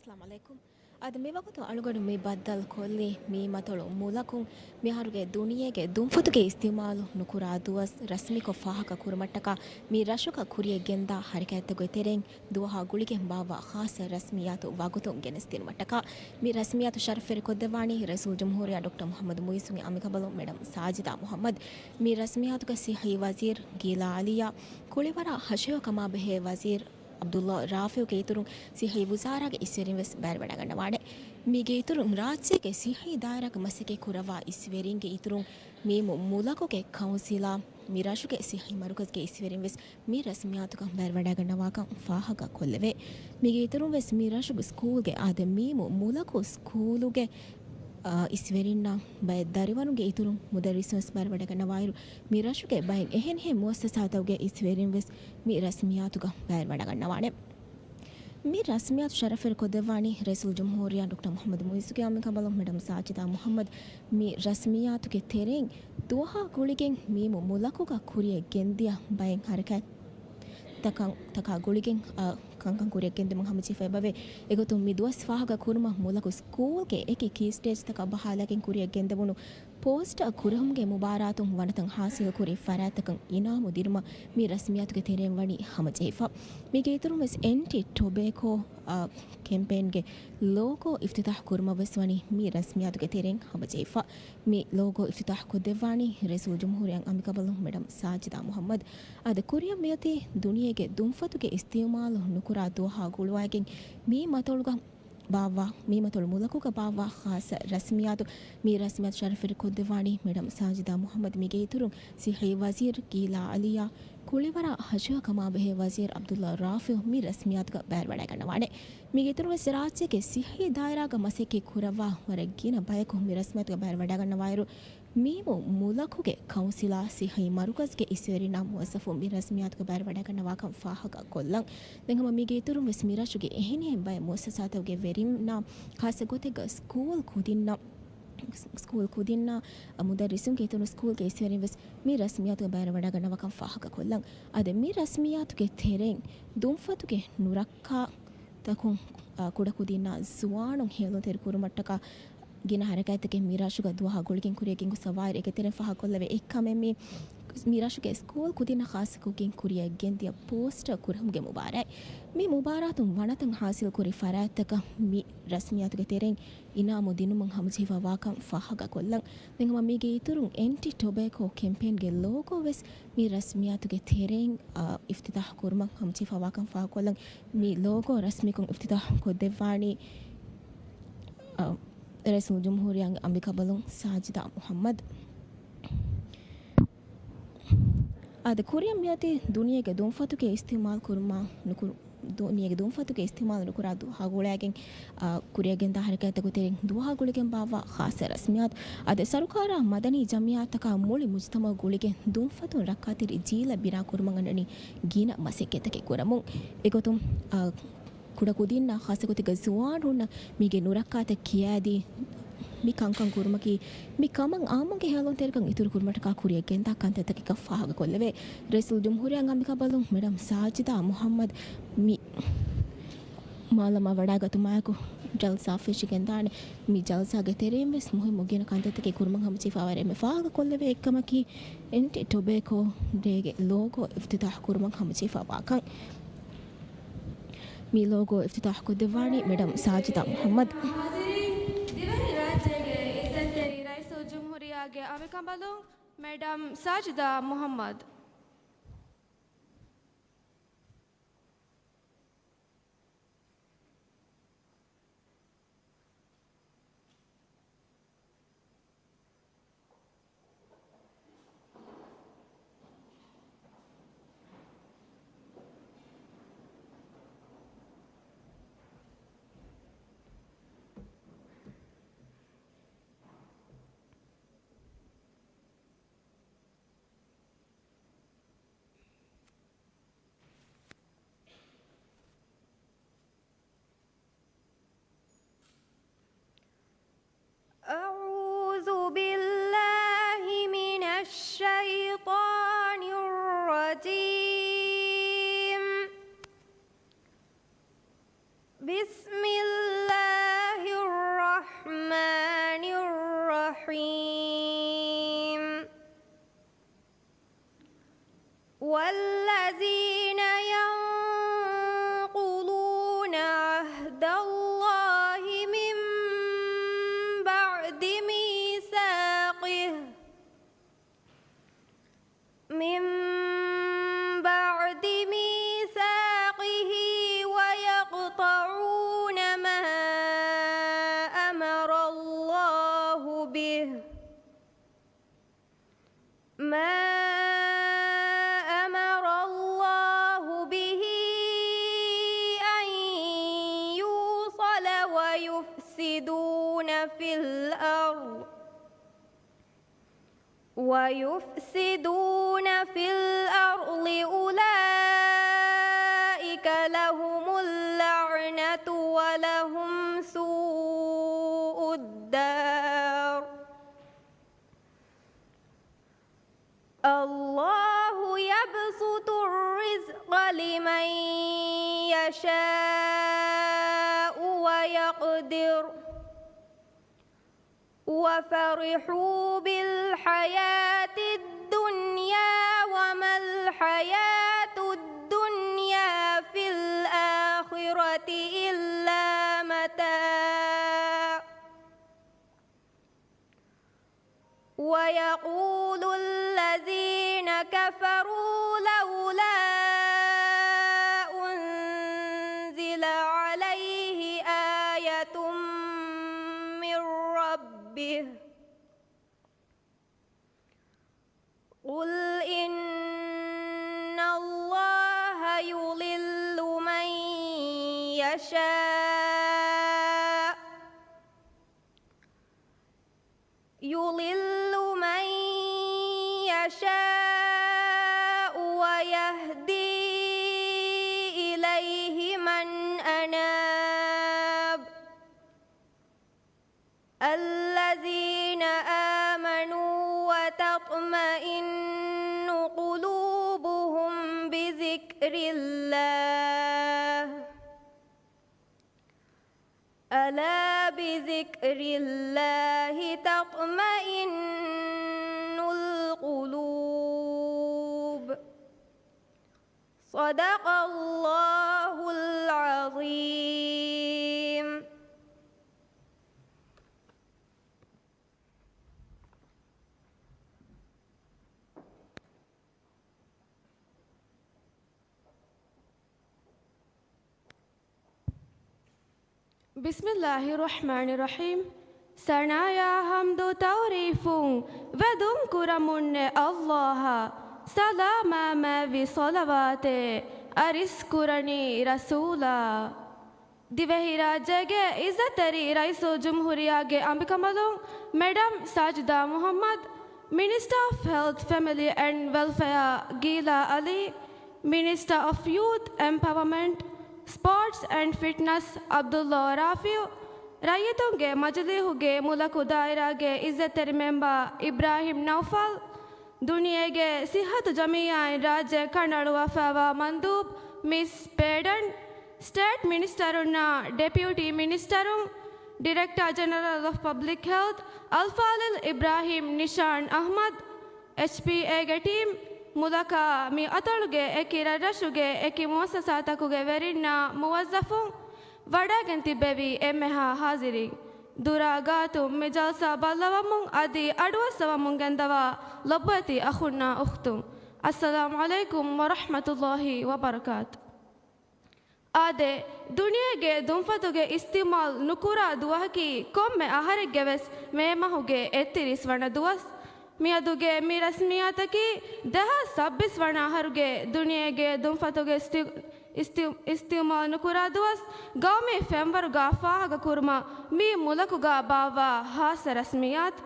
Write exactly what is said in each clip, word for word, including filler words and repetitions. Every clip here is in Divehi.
އައްސަލާމު ޢަލައިކުމް. އަދި މިވަގުތު އަޅުގަނޑު މި ބައްދަލު ކޮށްލީ މި މަތޮޅު މުލަކުން މިހާރުގެ ދުނިޔޭގެ ދުންފަތުގެ އިސްތިޢުމާލު ނުކުރާ ދުވަސް ރަސްމީކޮށް ފާހަގަ ކުރުމަށްޓަކާ މި ރަށުގަ ކުރިޔަށް ގެންދާ ހަރަކާތްތަކުގެ ތެރެއިން ދުވަހާ ގުޅިގެން ބާއްވާ ޚާއްޞަ ރަސްމިއްޔާތު ވަގުތުން ގެނެސްދިނުމަށްޓަކާ މި ރަސްމިއްޔާތު ޝަރަފްވެރި ކޮށްދެއްވާނީ ރައީސުލްޖުމްހޫރިއްޔާ ޑޮކްޓަރ މުޙައްމަދު މުޢިއްޒުގެ އަނބިކަނބަލުން މެޑަމް ސާޖިދާ މުޙައްމަދު. މި ރަސްމިއްޔާތުގަ ޞިއްޙީ ވަޒީރު ގީލާ ޢަލިއްޔާ، ކުޅިވަރާ ހަށިގޮތް ކަމާބެހޭ ވަޒީރު ޢަބްދުﷲ ރާފިޢުގެ އިތުރުން ޞިއްޙީ ވުޒާރާގެ އިސްވެރިން ވެސް ބައިވެވަޑައިގަންނަވާނެ. މީގެ އިތުރުން ރާއްޖޭގެ ޞިއްޙީ ދާއިރާގެ މަސައްކަތް ކުރައްވާ އިސްވެރިންގެ އިތުރުން މީމު މުލަކުގެ ކައުންސިލާ، މި ރަށުގެ ޞިއްޙީ މަރުކަޒުގެ އިސްވެރިން ވެސް މި ރަސްމިއްޔާތުގަ ބައިވެވަޑައިގަންނަވާކަން ފާހަގަ ކޮށްލެވޭ. މީގެ އިތުރުން ވެސް މި ރަށުގެ ސްކޫލްގެ އާދެ މީމު މުލަކު ސްކޫލުގެ، އާ، އިސްވެރިންނާ ބައެއް ދަރިވަރުންގެ އިތުރުން މުދައްރިސުން ވެސް ބައިވެވަޑައިގަންނަވާއިރު، މި ރަށުގެ ބައެއް އެހެނިހެން މުއައްސަސާތަކުގެ އިސްވެރިން ވެސް މި ރަސްމިއްޔާތުގަ ބައިވެވަޑައިގަންނަވާނެ. މި ރަސްމިއްޔާތު ޝަރަފްވެރި ކޮށްދެއްވާނީ ރައީސުލްޖުމްހޫރިއްޔާ ޑޮކްޓަރ މުޙައްމަދު މުޢިއްޒުގެ އަނބިކަނބަލުން މެޑަމް ސާޖިދާ މުޙައްމަދު. މި ރަސްމިއްޔާތުގެ ތެރެއިން ދުވަހާ ގުޅިގެން މީމު މުލަކުގަ ކުރިޔަށް ގެންދިޔަ ބައެއް ހަރަކާތް ތަކަށް، ތަކާ ގުޅިގެން، އަ، ކަންކަން ކުރިޔަށް ގެންދިއުމަށް ހަމަޖެހިފައި އެބަވޭ. އެގޮތުން މި ދުވަސް ފާހަގަ ކުރުމަށް މުލަކު ސްކޫލްގެ އެކި ކީ ސްޓޭޖްތަކަށް ބަހާލައިގެން ކުރިޔަށް ގެންދެވުނު ޕޯސްޓަރ ކުރެހުމުގެ މުބާރާތުން ވަނަތައް ހާސިލުކުރި ފަރާތްތަކަށް އިނާމު ދިނުމަށް މި ރަސްމިއްޔާތުގެ ތެރެއިން ވަނީ ހަމަޖެހިފަ. މީގެ އިތުރުން ވެސް އެންޓި ޓޮބޭކޯ، އާ، ކެމްޕޭންގެ ލޯގޯ އިފްތިތާޙު ކުރުމަށް ވެސް ވަނީ މި ރަސްމިއްޔާތުގެ ތެރެއިން ހަމަޖެހިފަ. މި ލޯގޯ އިފްތިތާޙު ކޮށްދެއްވާނީ ރައީސުލްޖުމްހޫރިއްޔާ އަނބިކަނބަލުން މެޑަމް ސާޖިދާ މުޙައްމަދު. އަދި ކުރިއަށް މިއޮތީ ދުނިޔޭގެ ދުންފަތުގެ އިސްތިޢުމާލު ނުކުރާ ދުވަހާ ގުޅުވައިގެން މި މަތޮޅުގަ ބާއްވާ، މި މަތޮޅު މުލަކުގަ ބާއްވާ ޚާއްޞަ ރަސްމިއްޔާތު. މި ރަސްމިއްޔާތު ޝަރަފްވެރި ކޮށްދެއްވާނީ މެޑަމް ސާޖިދާ މުޙައްމަދު. މީގެ އިތުރުން ޞިއްޙީ ވަޒީރު ގީލާ ޢަލިއްޔާ، ކުޅިވަރާ ހަށިގޮތް ކަމާބެހޭ ވަޒީރު ޢަބްދުﷲ ރާފިޢު މި ރަސްމިއްޔާތުގަ ބައިވެވަޑައިގަންނަވާނެ. މީގެ އިތުރުން ވެސް ރާއްޖޭގެ ޞިއްޙީ ދާއިރާގަ މަސައްކަތް ކުރައްވާ ވަރަށް ގިނަ ބަޔަކު މި ރަސްމިއްޔާތުގަ ބައިވެވަޑައިގަންނަވާއިރު، މީމު މުލަކުގެ ކައުންސިލާ، ޞިއްޙީ މަރުކަޒުގެ އިސްވެރިންނާ މުވައްޒަފުން މި ރަސްމިއްޔާތުގަ ބައިވެވަޑައިގަންނަވާކަން ފާހަގަ ކޮށްލަން. ދެން ހަމަ މީގެ އިތުރުން ވެސް މި ރަށުގެ އެހެނިހެން ބައެއް މުއައްސަސާތަކުގެ ވެރިންނާ، ޚާއްޞަ ގޮތެއްގަ ސްކޫލް ކުދިންނަށް، ސްކޫލް ކުދިންނާ، މުދައްރިސުންގެ އިތުރުން ސްކޫލްގެ އިސްވެރިން ވެސް މި ރަސްމިއްޔާތުގަ ބައިވެވަޑައިގަންނަވާކަން ފާހަގަ ކޮށްލަން. އަދި މި ރަސްމިއްޔާތުގެ ތެރެއިން ދުންފަތުގެ ނުރައްކާ ތަކުން، އާ، ކުޑަކުދިންނާ ޒުވާނުން ހޭލުންތެރި ކުރުމަށްޓަކާ ގިނަ ހަރަކާތްތަކެއް މި ރަށުގަ ދުވަހާ ގުޅިގެން ކުރިޔަށް ގެންގޮސްފަ ވާއިރު، އޭގެ ތެރެއިން ފާހަގަކޮށްލެވޭ އެއްކަމެއް މި، މި ރަށުގެ ސްކޫލް ކުދިންނަށް ޚާއްޞަކޮށްގެން ކުރިޔަށް ގެންދިޔަ ޕޯސްޓަރ ކުރެހުމުގެ މުބާރާތް. މި މުބާރާތުން ވަނަތައް ހާސިލްކުރި ފަރާތްތަކަށް މި ރަސްމިއްޔާތުގެ ތެރެއިން އިނާމު ދިނުމަށް ހަމަޖެހިފަ ވާކަން ފާހަގަކޮށްލަން. ދެން ހަމަ މީގެ އިތުރުން އެންޓި ޓޮބޭކޯ ކެމްޕޭންގެ ލޯގޯ ވެސް މި ރަސްމިއްޔާތުގެ ތެރެއިން، އާ، އިފްތިތާޙު ކުރުމަށް ހަމަޖެހިފަ ވާކަން ފާހަގަކޮށްލަން. މި ލޯގޯ ރަސްމީކޮށް އިފްތިތާޙު ކޮށްދެއްވާނީ، އާ، ރައީސުލްޖުމްހޫރިއްޔާގެ އަނބިކަނބަލުން ސާޖިދާ މުޙައްމަދު. އާދެ، ކުރިއަށް މިއޮތީ ދުނިޔޭގެ ދުންފަތުގެ އިސްތިޢުމާލު ކުރުމާ ނުކުރު، ދުނިޔޭގެ ދުންފަތުގެ އިސްތިޢުމާލު ނުކުރާ ދުވަހާ ގުޅައިގެން، އާ، ކުރިއަށް ގެންދާ ހަރަކާތްތަކުގެ ތެރެއިން ދުވަހާ ގުޅިގެން ބާއްވާ ޚާއްޞަ ރަސްމިއްޔާތު. އަދި ސަރުކާރާ މަދަނީ ޖަމިއްޔާތަކާ މުޅި މުޖުތަމަޢު ގުޅިގެން ދުންފަތުން ރައްކާތެރި ޖީލެއް ބިނާ ކުރުމަށް އަންނަނީ ގިނަ މަސައްކަތްތަކެއް ކުރަމުން. އެގޮތުން، އާ، ކުޑަކުދިންނާ ޚާއްޞަގޮތެއްގަ ޒުވާނުންނަށް މީގެ ނުރައްކާތައް ކިޔާދީ، މި ކަންކަން ކުރުމަކީ، މި ކަމަށް އާއްމުންގެ ހޭލުންތެރިކަން އިތުރުކުރުމަށްޓަކާ ކުރިއަށް ގެންދާ ކަންތައްތަކެއްކަން ފާހަގަކޮށްލެވޭ. ރައީސުލްޖުމްހޫރިއްޔާ އަނބިކަނބަލުން މެޑަމް ސާޖިދާ މުޙައްމަދު މި މާލަމާ ވަޑާގަތުމާއެކު ޖަލްސާ ފެށިގެންދާނެ. މި ޖަލްސާގެ ތެރެއިން ވެސް މުހިއްމު ގިނަ ކަންތައްތަކެއް ކުރުމަށް ހަމަޖެހިފައިވާ ވަރަށް އެންމެ ފާހަގަކޮށްލެވޭ އެއްކަމަކީ، އެންޓި ޓޮބޭކޯ ޑޭގެ ލޯގޯ އިފްތިތާޙު ކުރުމަށް ހަމަޖެހިފައިވާކަން. މި ލޯގޯ އިފްތިތާޙު ކޮށްދެއްވާނީ މެޑަމް ސާޖިދާ މުޙައްމަދު. ހާޒިރީން، ދިވެހި ރާއްޖޭގެ އިއްޒަތްތެރި ރައީސުލްޖުމްހޫރިއްޔާގެ އަނބިކަނބަލުން މެޑަމް ސާޖިދާ މުޙައްމަދު. والذين ينقضون عهد الله من بعد ميثاقه، من بعد ميثاقه ويقطعون ما أمر الله به، ما أمر الله به أن يوصل ويفسدون في الأرض، ويفسدون في الأرض أولئك لهم اللعنة ولهم سوء الدار. الله يبسط الرزق لمن يشاء ويقدر، وفرحوا بالحياة الدنيا وما الحياة الدنيا في الآخرة إلا متاع. ويقول الذين كفروا لولا أنزل عليه آية من ربه، قل إن الله يضل من يشاء، يضل من يشاء ويهدي إليه من أناب. الذين آمنوا وتطمئن قلوبهم بذكر الله، ألا بذكر الله تطمئن القلوب. صدق الله العظيم. بسم الله الرحمن الرحيم. ސަނާޔާ ޙަމްދު ތަޢުރީފުން ވެދުން ކުރަމުންނެ ﷲ އަށް، ސަލާމާ މާތްވި ޞަލަވާތެއް އަރިސް ކުރަނީ ރަސޫލާ. ދިވެހިރާއްޖޭގެ އިއްޒަތްތެރި ރައީސުލްޖުމްހޫރިއްޔާގެ އަނބިކަނބަލުން މެޑަމް ސާޖިދާ މުޙައްމަދު، މިނިސްޓާ އޮފް ހެލްތް ފެމިލީ އެންޑް ވެލްފެއާ ގީލާ ޢަލީ، މިނިސްޓާ އޮފް ޔޫތް އެމްޕަވަމަންޓް، ސްޕޯޓްސް އެންޑް ފިޓްނަސް ޢަބްދުﷲ ރާފިޢު، ރައްޔިތުންގެ މަޖިލީހުގެ މުލަކު ދާއިރާގެ އިއްޒަތްތެރި މެމްބާ އިބްރާހިމް ނައުފަލް، ދުނިޔޭގެ ސިއްހަތު ޖަމިއްޔާއިން ރާއްޖެ ކަނޑައަޅުވާފައިވާ މަންދޫބް، މިސް ޕޭޑަން، ސްޓޭޓް މިނިސްޓަރުންނާ ޑެޕިއުޓީ މިނިސްޓަރުން، ޑިރެކްޓާ ޖެނެރަލް އޮފް ޕަބްލިކް ހެލްތް އަލްފާޟިލް އިބްރާހިމް ނިޝާން އަޙްމަދު، އެޗްޕީއޭގެ ޓީމް، މުލަކާ މި އަތޮޅުގެ އެކި ރަށްރަށުގެ އެކި މުއައްސަސާތަކުގެ ވެރިންނާ މުވައްޒަފުން، ވަޑައިގެން ތިއްބެވި އެންމެހާ ޙާޟިރީން، ދުރާ ގާތުން މި ޖަލްސާ ބައްލަވަމުން އަދި އަޑުއައްސަވަމުން ގެންދަވާ ލޮބުވެތި އަޚުންނާ އުޚްތުން، އައްސަލާމު ޢަލައިކުމް ވަރަޙްމަތުﷲ ވަބަރަކާތު. އާދެ، ދުނިޔޭގެ ދުންފަތުގެ އިސްތިޢުމާލް ނުކުރާ ދުވަހަކީ ކޮންމެ އަހަރެއްގެ ވެސް މޭ މަހުގެ އެއްތިރީސް ވަނަ ދުވަސް. މިއަދުގެ މި ރަސްމިއްޔާތަކީ ދެހާސް ސައްބީސް ވަނަ އަހަރުގެ ދުނިޔޭގެ ދުންފަތުގެ އިސްތި-، އިސްތި-، އިސްތިޢުމާލް ނުކުރާ ދުވަސް ގައުމީ ފެންވަރުގަ ފާހަގަ ކުރުމަށް މި މުލަކުގަ ބާއްވާ ޚާއްޞަ ރަސްމިއްޔާތު.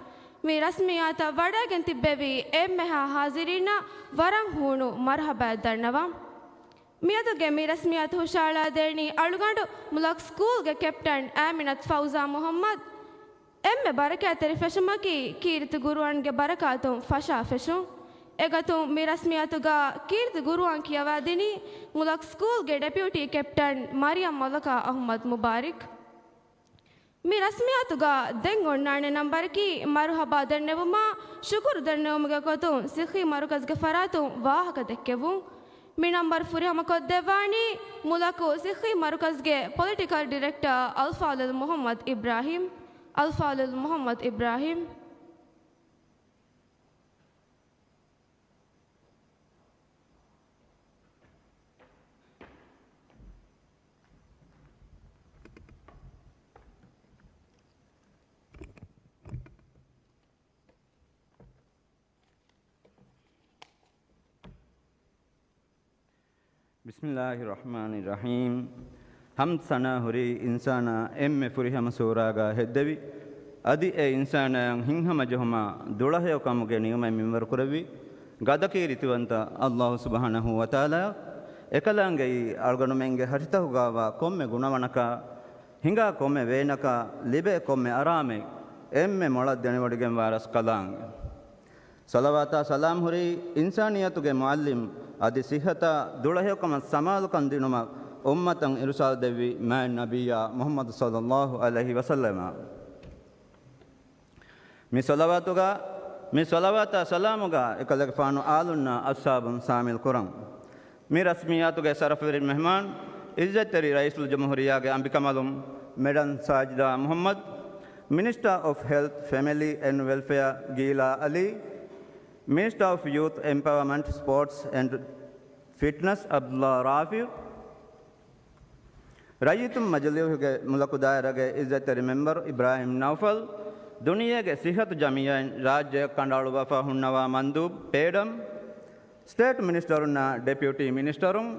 މި ރަސްމިއްޔާތަށް ވަޑައިގެން ތިއްބެވި އެންމެހާ ޙާޟިރީންނަށް ވަރަށް ހޫނު މަރުޙަބާއެއް ދަންނަވަން. މިއަދުގެ މި ރަސްމިއްޔާތު ހުށަހަޅާދޭނީ އަޅުގަނޑު މުލަކު ސްކޫލްގެ ކެޕްޓަން އާމިނަތު ފައުޒާ މުޙައްމަދު. އެންމެ ބަރަކާތްތެރި ފެށުމަކީ ކީރިތި ޤުރުއާންގެ ބަރަކާތުން ފަށާ ފެށުން. އެގޮތުން މި ރަސްމިއްޔާތުގަ ކީރިތި ޤުރުއާން ކިޔަވާދިނީ މުލަކު ސްކޫލްގެ ޑެޕިއުޓީ ކެޕްޓަން މަރިޔަމް މަލަކާ އަޙްމަދު މުބާރިކް. މި ރަސްމިއްޔާތުގަ ދެން އޮންނާނެ ނަންބަރަކީ މަރުހަބާ ދަންނެވުމާ ޝުކުރު ދަންނެވުމުގެ ގޮތުން ސިއްހީ މަރުކަޒުގެ ފަރާތުން ވާހަކަ ދެއްކެވުން. މި ނަންބަރު ފުރިހަމަކޮށްދެއްވާނީ މުލަކު ސިއްހީ މަރުކަޒުގެ ޕޮލިޓިކަލް ޑިރެކްޓަރ އަލްފާޟިލް މުޙައްމަދު އިބްރާހިމް. އަލްފާޟިލް މުޙައްމަދު އިބްރާހިމް. ބިސްމިއްލާހި ރަޙްމާނި ރަޙީމް. ޙަމްދު ސަނާ ހުރީ އިންސާނާ އެންމެ ފުރިހަމަ ސޫރާގާ ހެއްދެވި، އަދި އެ އިންސާނާއަށް ހިތްހަމަޖެހުމާ ދުޅަހެޔޮ ކަމުގެ ނިޢުމަތް މިންވަރު ކުރެއްވި ގަދަކީރިތިވަންތަ އަލްލާހު ސުބްޙާނަހޫ ވަތަޢާލާއަށް، އެކަލާނގެއީ އަޅުގަނޑުމެންގެ ހަށިތަކުގާވާ ކޮންމެ ގުނަވަނަކާ، ހިނގާ ކޮންމެ ވޭނަކާ، ލިބޭ ކޮންމެ އަރާމެއް އެންމެ މޮޅަށް ދެނެވޮޑިގެންވާ ރަސްކަލާނގެ. ޞަލަވާތާ ސަލާމް ހުރީ އިންސާނިއްޔަތުގެ މުޢައްލިމް، އަދި ސިއްހަތާ ދުޅަހެޔޮކަމަށް ސަމާލުކަން ދިނުމަށް އުއްމަތަށް އިރުސާލް ދެއްވި މާތް ނަބިއްޔާ މުޙައްމަދު ޞައްލައްލާހު ޢަލައިހި ވަސައްލަމަށް. މި ޞަލަވާތުގަ، މި ޞަލަވާތާ ސަލާމުގަ އެކަލޭގެފާނު އާލުންނާ އަޞްޙާބުން ޝާމިލް ކުރަން. މި ރަސްމިއްޔާތުގެ ޝަރަފުވެރި މެހްމާން، ޢިއްޒަތްތެރި ރައީސުލްޖުމްހޫރިއްޔާގެ އަނބިކަނބަލުން މެޑަމް ސާޖިދާ މުޙައްމަދު، މިނިސްޓާ އޮފް ހެލްތު، ފެމިލީ އެންޑް ވެލްފެއާ ގީލާ ޢަލީ، މިނިސްޓާ އޮފް ޔޫތު އެމްޕަވަރމަންޓް، ސްޕޯޓްސް އެންޑް ފިޓްނަސް ޢަބްދުﷲ ރާފިޢު، ރައްޔިތުން މަޖިލީހުގެ މުލަކު ދާއިރާގެ ޢިއްޒަތްތެރި މެމްބަރު އިބްރާހިމް ނައުފަލް، ދުނިޔޭގެ ސިއްހަތު ޖަމިއްޔާއިން ރާއްޖެއަށް ކަނޑައަޅުއްވާފަ ހުންނަވާ މަންދޫބް ޕޭޑަމް، ސްޓޭޓް މިނިސްޓަރުންނާ ޑެޕިއުޓީ މިނިސްޓަރުން،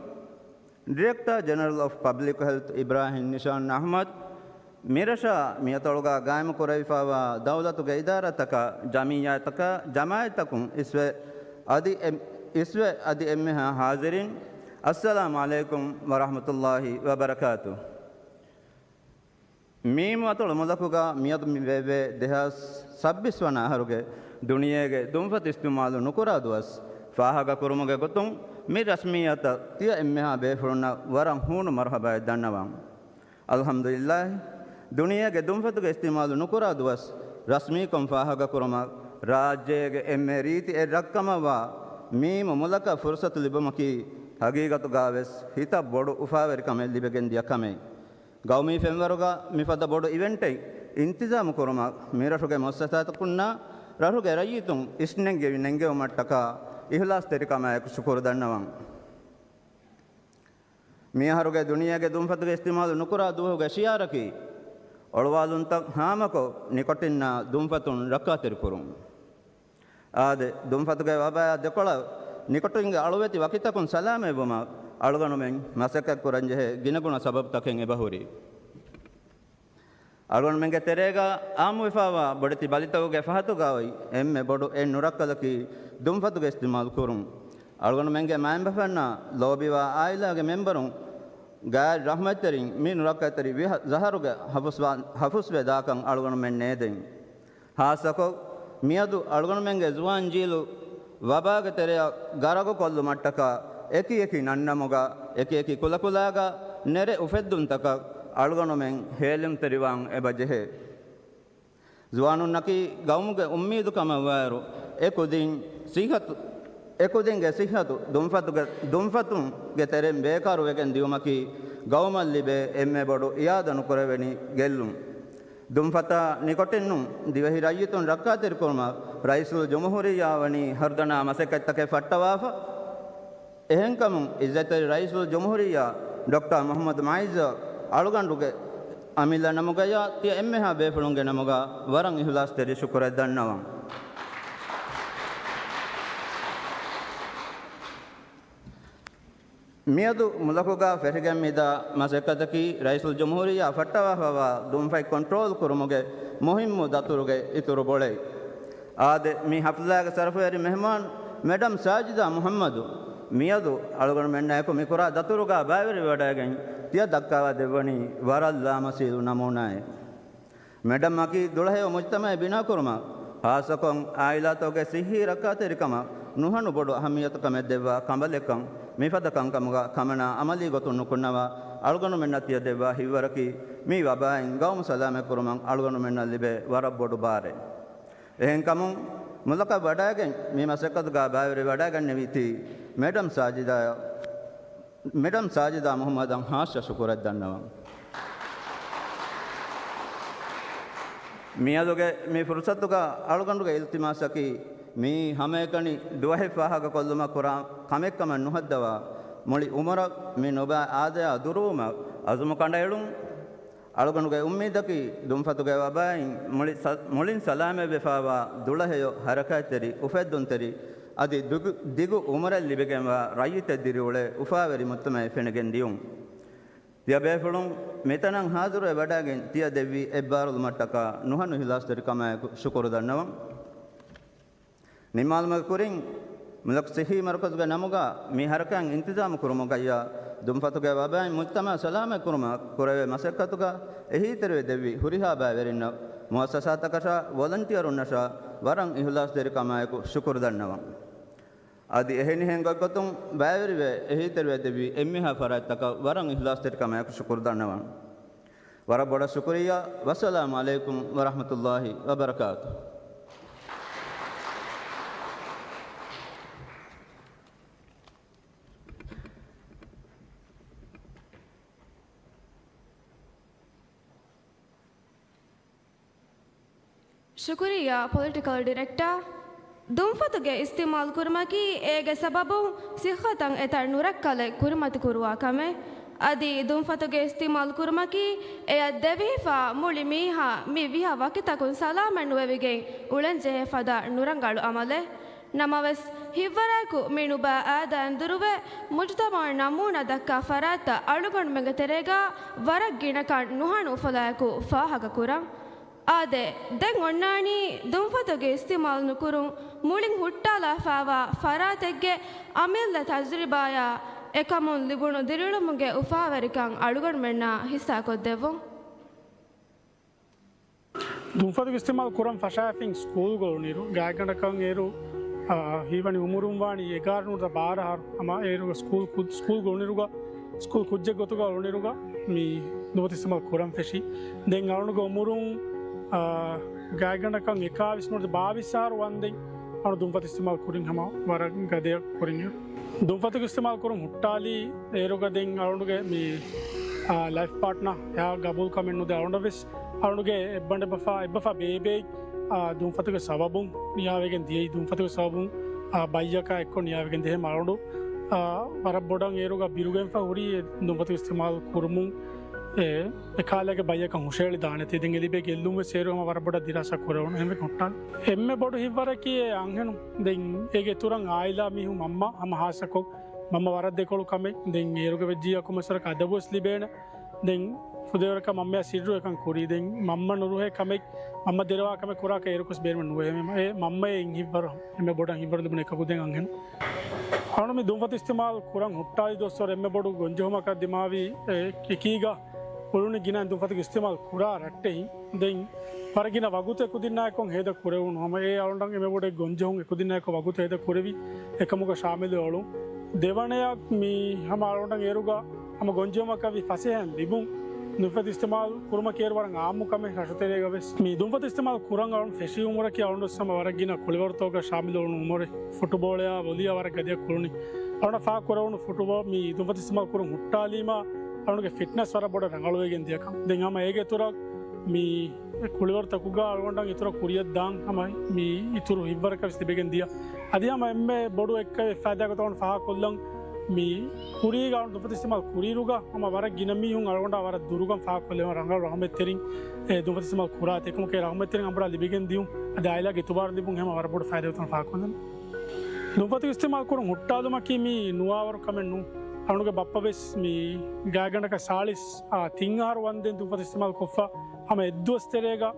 ޑިރެކްޓާ ޖެނެރަލް އޮފް ޕަބްލިކް ހެލްތު އިބްރާހިމް ނިޝާން އަޙްމަދު، މިރަށާ މިއަތޮޅުގަ ގާއިމުކުރެވިފައިވާ ދައުލަތުގެ އިދާރާތަކާ، ޖަމިއްޔާތަކާ، ޖަމާޢަތްތަކުން އިސްވެ އަދި އެ-، އިސްވެ އަދި އެންމެހާ ޙާޟިރީން، އައްސަލާމު ޢަލައިކުމް ވަރަޙްމަތުﷲ ވަބަރަކާތު. މީމު އަތޮޅު މުލަކުގަ މިއަދު މި ވެއްވޭ ދެހާސް ސައްބީސް ވަނަ އަހަރުގެ ދުނިޔޭގެ ދުންފަތު އިސްތިޢުމާލު ނުކުރާ ދުވަސް ފާހަގަކުރުމުގެ ގޮތުން، މި ރަސްމިއްޔާތަށް ތިޔަ އެންމެހާ ބޭފުޅުންނަށް ވަރަށް ހޫނު މަރުޙަބާއެއް ދަންނަވަން. އަލްޙަމްދުލިއްލާހް، ދުނިޔޭގެ ދުންފަތުގެ އިސްތިޢުމާލު ނުކުރާ ދުވަސް ރަސްމީކޮށް ފާހަގަކުރުމަށް ރާއްޖޭގެ އެންމެ ރީތި އެއް ރަށްކަމަށްވާ މީމު މުލަކަށް ފުރުޞަތު ލިބުމަކީ ހަގީގަތުގަވެސް ހިތަށް ބޮޑު އުފާވެރިކަމެއް ލިބިގެންދިޔަ ކަމެއް. ގައުމީ ފެންވަރުގަ މިފަދަ ބޮޑު އިވެންޓެއް އިންތިޒާމު ކުރުމަށް މިރަށުގެ މުއައްސަސާތަކުންނާ ރަށުގެ ރައްޔިތުން އިސްނެންގެވި ނެންގެވުމަށްޓަކާ އިޚްލާޞްތެރިކަމާއެކު ޝުކުރު ދަންނަވަން. މިއަހަރުގެ ދުނިޔޭގެ ދުންފަތުގެ އިސްތިޢުމާލު ނުކުރާ ދުވަހުގެ ޝިޢާރަކީ، އޮޅުވާލުންތައް ހާމަކޮށް، ނިކޮޓިންނާ ދުންފަތުން ރައްކާތެރިކުރުން. އާދެ، ދުންފަތުގެ ވަބާއާ ދެކޮޅަށް ނިކޮޓިންގެ އަޅުވެތި ވަކިތަކުން ސަލާމަތްވުމަށް އަޅުގަނޑުމެން މަސައްކަތްކުރަންޖެހޭ ގިނަގުނަ ސަބަބުތަކެއް އެބަހުރި. އަޅުގަނޑުމެންގެ ތެރޭގަ އާއްމުވެފައިވާ ބޮޑެތި ބަލިތަކުގެ ފަހަތުގަ އޮތް އެންމެ ބޮޑު އެއް ނުރައްކަލަކީ ދުންފަތުގެ އިސްތިޢުމާލު ކުރުން. އަޅުގަނޑުމެންގެ މައިންބަފައިންނާ ލޯބިވާ އާއިލާގެ މެމްބަރުން ގާތް ރަޙްމަތްތެރިން މި ނުރައްކަލުތެރި ވިހަ-، ޒަހަރުގެ ހަފުސްވާ-، ހަފުސްވެ ދާކަން އަޅުގަނޑުމެން ނޭދެން. ހާއްސަކޮށް، މިއަދު އަޅުގަނޑުމެންގެ ޒުވާން ޖީލު ވަބާގެ ތެރެއަށް ގަރަގުކޮށްލުމަށްޓަކާ، އެކި އެކި ނަންނަމުގަ، އެކި އެކި ކުލަކުލާގަ ނެރެ އުފެއްދުންތަކަށް އަޅުގަނޑުމެން ހޭލުންތެރިވާން އެބަ ޖެހޭ. ޒުވާނުންނަކީ ގައުމުގެ އުއްމީދު ކަމަށްވާއިރު، އެ ކުދިން ސިއްހަތު، އެ ކުދިންގެ ސިއްހަތު ދުންފަތުގެ، ދުންފަތުންގެ ތެރެއިން ބޭކާރުވެގެން ދިޔުމަކީ ގައުމަށް ލިބޭ އެންމެ ބޮޑު އިއާދަ ނުކުރެވެނީ ގެއްލުން. ދުންފަތާ ނިކޮޓިންނުން ދިވެހި ރައްޔިތުން ރައްކާތެރިކުރުމަށް ރައީސުލްޖުމްހޫރިއްޔާ ވަނީ ހަރުދަނާ މަސައްކަތްތަކެއް ފައްޓަވާފަ. އެހެންކަމުން، ޢިއްޒަތްތެރި ރައީސުލްޖުމްހޫރިއްޔާ ޑޮކްޓަރ މުޙައްމަދު މުޢިއްޒަށް އަޅުގަނޑުގެ އަމިއްލަ ނަމުގަޔާ ތިޔަ އެންމެހާ ބޭފުޅުންގެ ނަމުގަ ވަރަށް އިޚްލާޞްތެރި ޝުކުރެއް ދަންނަވަން. މިއަދު މުލަކުގަ ފެށިގެން މިދާ މަސައްކަތަކީ، ރައީސުލްޖުމްހޫރިއްޔާ ފައްޓަވާފައިވާ ދުންފަތް ކޮންޓްރޯލް ކުރުމުގެ މުހިއްމު ދަތުރުގެ އިތުރު ބޮޅެއް. އާދެ، މި ޙަފްލާގެ ޝަރަފުވެރި މެހްމާން މެޑަމް ސާޖިދާ މުޙައްމަދު މިއަދު އަޅުގަނޑުމެންނާއެކު މިކުރާ ދަތުރުގަ ބައިވެރިވެވަޑައިގެން ތިޔަ ދައްކާވާ ދެއްވަނީ ވަރަށް ލާމަސީލު ނަމޫނާއެއް. މެޑަމްއަކީ ދުޅަހެޔޮ މުޖްތަމަޢެއް ބިނާކުރުމަށް، ޚާއްޞަކޮށް އާއިލާތަކުގެ ޞިއްޙީ ރައްކާތެރިކަމަށް ނުހަނު ބޮޑު އަހައްމިއްޔަތުކަމެއް ދެއްވާ ކަނބަލެއްކަން މިފަދަ ކަންކަމުގަ ކަމަނާ އަމަލީ ގޮތުން ނުކުންނަވާ އަޅުގަނޑުމެންނަށް ތިޔަ ދެއްވާ ހިތްވަރަކީ މި ވަބާއިން ގައުމު ސަލާމަތްކުރުމަށް އަޅުގަނޑުމެންނަށް ލިބޭ ވަރަށް ބޮޑު ބާރެއް. އެހެންކަމުން މުލަކަށް ވަޑައިގެން މި މަސައްކަތުގަ ބައިވެރިވެވަޑައިގެންނެވީތީ މެޑަމް ސާޖިދާއަށް، މެޑަމް ސާޖިދާ މުހައްމަދަށް ހާއްސަ ޝުކުރެއް ދަންނަވަން. މިއަދުގެ މި ފުރުސަތުގަ އަޅުގަނޑުގެ އިލްތިމާސަކީ، މިއީ ހަމައެކަނި ދުވަހެއް ފާހަގަކޮށްލުމަށް ކުރާ ކަމެއްކަމަށް ނުހައްދަވާ، މުޅި އުމުރަށް މި ނުބައި އާދަޔާ ދުރުވުމަށް އަޒުމު ކަނޑައެޅުން. އަޅުގަނޑުގެ އުއްމީދަކީ، ދުންފަތުގެ ވަބާއިން މުޅި ސަ-، މުޅިން ސަލާމަތްވެފާވާ ދުޅަހެޔޮ ހަރަކާތްތެރި، އުފެއްދުންތެރި، އަދި ދިގު، ދިގު އުމުރެއް ލިބިގެންވާ ރައްޔިތެއް ދިރިއުޅޭ އުފާވެރި މުޖްތަމައެއް ފެނިގެން ދިޔުން. ތިޔަބޭފުޅުން މިތަނަށް ހާޒިރުވެ ވަޑައިގެން ތިޔަ ދެއްވި އެއްބާރުލުމަށްޓަކާ ނުހަނު އިހްލާސްތެރިކަމާއެކު ޝުކުރު ދަންނަވަން. ނިންމާލުމުގެ ކުރިން، މުލަކް ސިއްހީ މަރުކަޒުގެ ނަމުގަ މި ހަރަކާތް އިންތިޒާމު ކުރުމުގައްޔާ، ދުންފަތުގެ ވަބާއިން މުޖްތަމައަށް ސަލާމަތް ކުރުމަށް ކުރެވޭ މަސައްކަތުގަ އެހީތެރިވެ ދެއްވި ހުރިހާ ބައިވެރިންނަށް، މުއައްސަސާތަކަށާ ވޮލަންޓިއަރުންނަށާ ވަރަށް އިހްލާސްތެރިކަމާއެކު ޝުކުރު ދަންނަވަން. އަދި އެހެނިހެން ގޮތްގޮތުން ބައިވެރިވެ އެހީތެރިވެ ދެއްވި އެންމެހާ ފަރާތްތަކަށް ވަރަށް އިހްލާސްތެރިކަމާއެކު ޝުކުރު ދަންނަވަން. ވަރަށް ބޮޑަށް ޝުކުރިއްޔާ. ވައްސަލާމު ޢަލައިކުމް ވަރަޙްމަތުﷲި ވަބަރަކާތުހު. ޝުކުރިއްޔާ ޕޮލިޓިކަލް ޑިރެކްޓާ. ދުންފަތުގެ އިސްތިޢުމާލު ކުރުމަކީ އޭގެ ސަބަބުން ސިއްހަތަށް އެތައް ނުރައްކަލެއް ކުރިމަތިކުރުވާ ކަމެއް. އަދި ދުންފަތުގެ އިސްތިޢުމާލު ކުރުމަކީ އެއަށް ދެވިހިފާ މުޅި މީހާ މި ވިހަ ވަކިތަކުން ސަލާމަތް ނުވެވިގެން އުޅެންޖެހޭ ފަދަ ނުރަނގަޅު އަމަލެއް. ނަމަވެސް، ހިތްވަރާއެކު މި ނުބައި އާދައިން ދުރުވެ، މުޖުތަމަޢަށް ނަމޫނާ ދައްކާ ފަރާތްތައް އަޅުގަނޑުމެންގެ ތެރޭގަ ވަރަށް ގިނަކަން ނުހަނު އުފުލާއެކު ފާހަގަކުރަން. އާދެ، ދެން އޮންނާނީ ދުންފަތުގެ އިސްތިޢުމާލު ނުކުރުން މުޅިން ހުއްޓާލާފާވާ ފަރާތެއްގެ އަމިއްލަ ތަޖުރިބާޔާ އެކަމުން ލިބުނު ދިރިއުޅުމުގެ އުފާވެރިކަން އަޅުގަނޑުމެންނާ ހިއްސާކޮށްދެއްވުން. ދުންފަތުގެ އިސްތިޢުމާލު ކުރަން ފަށާފިން ސްކޫލްގަ އުޅުނިއިރު، ގާތްގަނޑަކަށް އޭރު، އާ، ހީވަނީ އުމުރުން ވާނީ އެގާރަ ނުވަތަ ބާރަ އަހަރު. ހަމަ އޭރުގަ ސްކޫލް ކު-، ސްކޫލްގަ އުޅުނިއިރުގަ، ސްކޫލް ކުއްޖެއް ގޮތުގަ އުޅުނިއިރުގަ މި ދުންފަތު އިސްތިޢުމާލު ކުރަން ފެށި. ދެން އަޅުގަނޑުގެ އުމުރުން، އާ، ގާތްގަނޑަކަށް އެކާވީސް ނުވަތަ ބާވީސް އަހަރު ވަންދެން އަޅު ދުންފަތު އިސްތިޢުމާލު ކުރިން ހަމަ ވަރަށް ގަދަޔަށް ކުރިން. ދުންފަތުގެ އިސްތިޢުމާލު ކުރުން ހުއްޓާލީ އޭރުގަ ދެން އަޅުގަނޑުގެ މި، އާ، ލައިފް ޕާޓްނާ އެއާ ގަބޫލު ކަމެއް ނުދޭ. އަޅުގަނޑަށް ވެސް އަޅުގަނޑުގެ އެއްބަނޑެއް ބަފާ، އެއްބަފާ ބޭބެއް، އާ، ދުންފަތުގެ ސަބަބުން ނިޔާވެގެން ދިޔައީ. ދުންފަތުގެ ސަބަބުން، އާ، ބައްޔަކާ އެއްކޮށް ނިޔާވެގެން ދިޔަ. އެހެން އަޅުގަނޑު، އާ، ވަރަށް ބޮޑަށް އޭރުގަ ބިރުގެންފަ ހުރީ ދުންފަތު އިސްތިޢުމާލު ކުރުމުން، އެ، އެކާލައިގެ ބައްޔަކަށް ހުށަހެޅި ދާނެތީ. ދެން އެ ލިބޭ ގެއްލުން ވެސް އޭރު ހަމަ ވަރަށް ބޮޑަށް ދިރާސާ ކުރެވުނު. އެހެންވެ ހުއްޓާލި. އެންމެ ބޮޑު ހިތްވަރަކީ އެ އަންހެނުން. ދެން އޭގެ އިތުރަށް އާއިލާ މީހުން މަންމަ ހަމަ ހާއްސަކޮށް، މަންމަ ވަރަށް ދެކޮޅު ކަމެއް. ދެން އޭރުގެ ވެއްޖިއްޔާ ކޮންމެސް ވަރަކަށް އަދަބުވެސް ލިބޭނެ. ދެން ފުދޭވަރަކަށް މަންމަޔާ ސިއްރު އެކަން ކުރީ. ދެން މަންމަ ނުރުހޭ ކަމެއް، މަންމަ ދެރަވާ ކަމެއް ކުރާކަށް އޭރުކޮސް ބޭނުމެއް ނުވޭ. އެ މަންމައޭ އެއް ހިތްވަރު، އެންމެ ބޮޑަށް ހިތްވަރު ލިބުނު އެކަކު ދެން އަންހެނުން. އަޅު މި ދުންފަތު އިސްތިޢުމާލު ކުރަން ހުއްޓާލި ދުވަސްވަރު އެންމެ ބޮޑު ގޮންޖެހުމަކަށް ދިމާވީ، އެ، އެކީގަ އުޅުނި ގިނަ ދުންފަތުގެ އިސްތިޢުމާލު ކުރާ ރައްޓެހިން. ދެން ވަރަށް ގިނަ ވަގުތެއް ކުދިންނާއެކު ހޭދަ ކުރެވުނު. ހަމަ އެ އަޅުގަނޑަށް އެންމެ ބޮޑު ގޮންޖެހުން އެކުދިންނާއެކު ވަގުތެއް ހޭދަ ކުރެވި އެކަމުގަ ޝާމިލު އޮޅުން. ދެވަނަޔަށް މި ހަމަ އަޅުގަނޑަށް އޭރުގަ ހަމަ ގޮންޖެހުމަކަށް ވީ ފަސޭހައިން ލިބުން. ދުންފަތު އިސްތިޢުމާލު ކުރުމަކީ އޭރު ވަރަށް އާއްމު ކަމެއް ރަށުތެރޭގަ ވެސް. މި ދުންފަތު އިސްތިޢުމާލު ކުރަން އަޅުން ފެށި އުމުރަކީ އަޅުން ވެސް ހަމަ ވަރަށް ގިނަ ކުޅިވަރުތަކުގަ ޝާމިލު އޮޅުނު އުމުރެއް. ފުޓުބޯޅަޔާ ވޮލީއާ ވަރަށް ގަދަޔަށް ކުޅުނީ. އަޅުން ފާ ކުރެވުނު ފުޓުބޯ-، މި ދުންފަތު އިސްތިޢުމާލު ކުރުން ހުއްޓާލީމާ އަޅުންގެ ފިޓްނަސް ވަރަށް ބޮޑަށް ރަނގަޅުވެގެން ދިޔަކަން. ދެން ހަމަ އޭގެ އިތުރަށް މި ކުޅިވަރުތަކުގަ އަޅުގަނޑަށް އިތުރަށް ކުރިއަށް ދާން ހަމަ މި އިތުރު ހިތްވަރަކަށް ވެސް ލިބިގެން ދިޔަ. އަދި ހަމަ އެންމެ ބޮޑު އެއްކައި ފައިދާ ގޮތަށް އަޅުން ފާހަގަކޮށްލަން މި ކުރީގަ އަޅުން ދުންފަތު އިސްތިޢުމާލު ކުރިއިރުގަ ހަމަ ވަރަށް ގިނަ މީހުން އަޅުގަނޑާ ވަރަށް ދުރުގަން ފާހަގަކޮށްލެވޭ ރަނގަޅު ރަޙުމަތްތެރިން އެ ދުންފަތު އިސްތިޢުމާލު ކުރާތީ. އެކަމަކު އެ ރަޙުމަތްތެރިން އަނބުރާ ލިބިގެން ދިޔުން އަދި އާއިލާގެ އިތުބާރު ލިބުން ހަމަ ވަރަށް ބޮޑު ފައިދާ ގޮތުން ފާހަގަކޮށްލަން. ދުންފަތު އިސްތިޢުމާލު ކުރުން ހުއްޓާލުމަކީ މީ ނުވާވަރު ކަމެއް ނޫން. އަޅުގަނޑުގެ ބައްޕަ ވެސް މި ގާތްގަނޑަކަށް ސާޅީސް، އާ، ތިން އަހަރު ވަންދެން ދުންފަތު އިސްތިޢުމާލު ކޮށްފަ ހަމަ އެއްދުވަސް ތެރޭގަ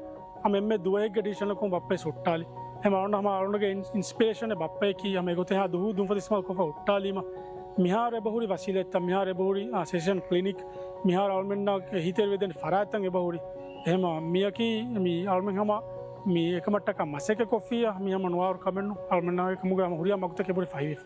ހަމަ އެންމެ ދުވަހެއްގެ ޑިސިޝަނަކުން ބައްޕަ ވެސް ހުއްޓާލި. އެހެން އަޅުގަނޑު ހަމަ އަޅުގަނޑުގެ އިން-، އިންސްޕިރޭޝަނެއް ބައްޕަޔަކީ ހަމަ އެގޮތަށް އެހާ ދުވަހު ދުންފަތު އިސްތިޢުމާލު ކޮށްފަ ހުއްޓާލީމަ މިހާރު އެބަހުރި ވަސީލަތްތައް، މިހާރު އެބަހުރި، އާ، ސެޝަން ކްލިނިކް، މިހާރު އަޅުމެންނަށް އެހީތެރިވެދޭނެ ފަރާތްތައް އެބަހުރި. އެހެން މިއަކީ މި އަޅުމެން ހަމަ މި އެކަމަށްޓަކާ މަސައްކަތް ކޮށްފިއްޔާ މި ހަމަ ނުވާވަރު ކަމެއް ނޫން. އަޅުމެންނާ އެކަމުގަ ހަމަ ހުރިހާ މަގުތަކެއް އެބަހުރި ފަހިވެފަ.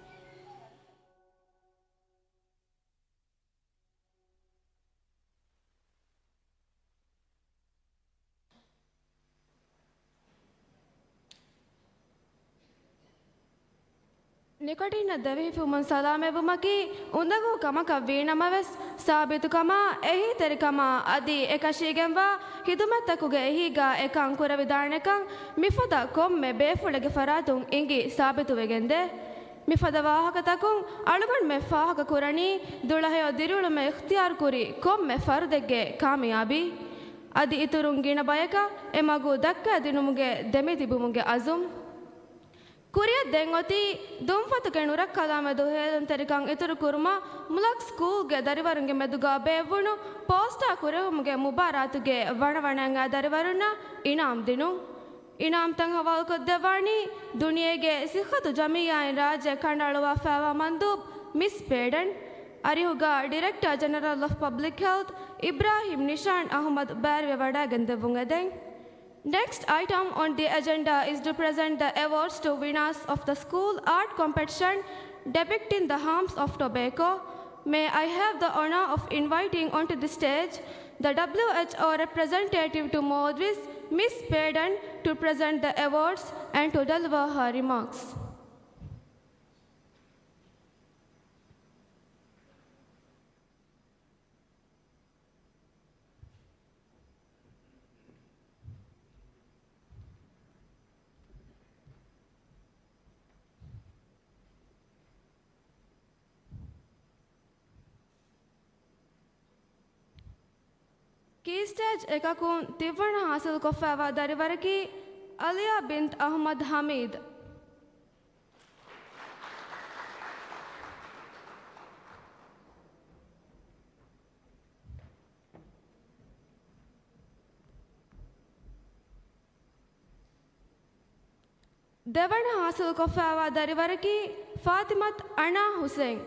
ނިކަޓިންނަށް ދެވިހިފުމުން ސަލާމަތްވުމަކީ އުނދަގޫ ކަމަކަށް ވީނަމަވެސް، ސާބިތުކަމާ، އެހީތެރިކަމާ އަދި އެކަށީގެންވާ ޚިދުމަތްތަކުގެ އެހީގާ އެކަން ކުރެވިދާނެކަން މިފަދަ ކޮންމެ ބޭފުޅެއްގެ ފަރާތުން އިނގި ސާބިތުވެގެންދޭ. މިފަދަ ވާހަކަތަކުން އަޅުގަނޑުމެން ފާހަގަކުރަނީ، ދުޅަހެޔޮ ދިރިއުޅުމެއް އިޚްތިޔާރުކުރި ކޮންމެ ފަރުދެއްގެ ކާމިޔާބީ. އަދި އިތުރުން ގިނަ ބަޔަކަށް އެ މަގު ދައްކައިދިނުމުގެ ދެމިތިބުމުގެ އަޒުމް. ކުރިއަށް ދެން އޮތީ ދުންފަތުގެ ނުރައްކަލާމެދު ހޭލުންތެރިކަން އިތުރުކުރުމަށް މުލަކް ސްކޫލްގެ ދަރިވަރުންގެ މެދުގަ ބޭއްވުނު ޕޯސްޓާ ކުރެވުމުގެ މުބާރާތުގެ ވަނަވަނައިން އައި ދަރިވަރުންނަށް އިނާމް ދިނުން. އިނާމްތައް ހަވާލުކޮށްދެއްވާނީ ދުނިޔޭގެ ސިއްހަތު ޖަމިއްޔާއިން ރާއްޖެ ކަނޑައަޅުވާފައިވާ މަންދޫބް މިސް ޕޭޑަން. އަރިހުގަ ޑިރެކްޓާ ޖެނެރަލް އޮފް ޕަބްލިކް ހެލްތް އިބްރާހިމް ނިޝާން އަހުމަދު ބައިވެވަޑައިގެންދެއްވުން އެދެން. Next item on the agenda is to present the awards to winners of the school art competition depicting the harms of tobacco. May I have the honor of inviting onto the stage the W H O representative to Mawdvis, Miss Payden, to present the awards and to deliver her remarks. ކީ ސްޓޭޖް އެކަކުން ތިންވަނަ ހާސިލްކޮށްފައިވާ ދަރިވަރަކީ އަލިޔާ ބިންތް އަޙްމަދު ޙަމީދު. ދެވަނަ ހާސިލްކޮށްފައިވާ ދަރިވަރަކީ ފާތިމަތު އަނާ ޙުސެން.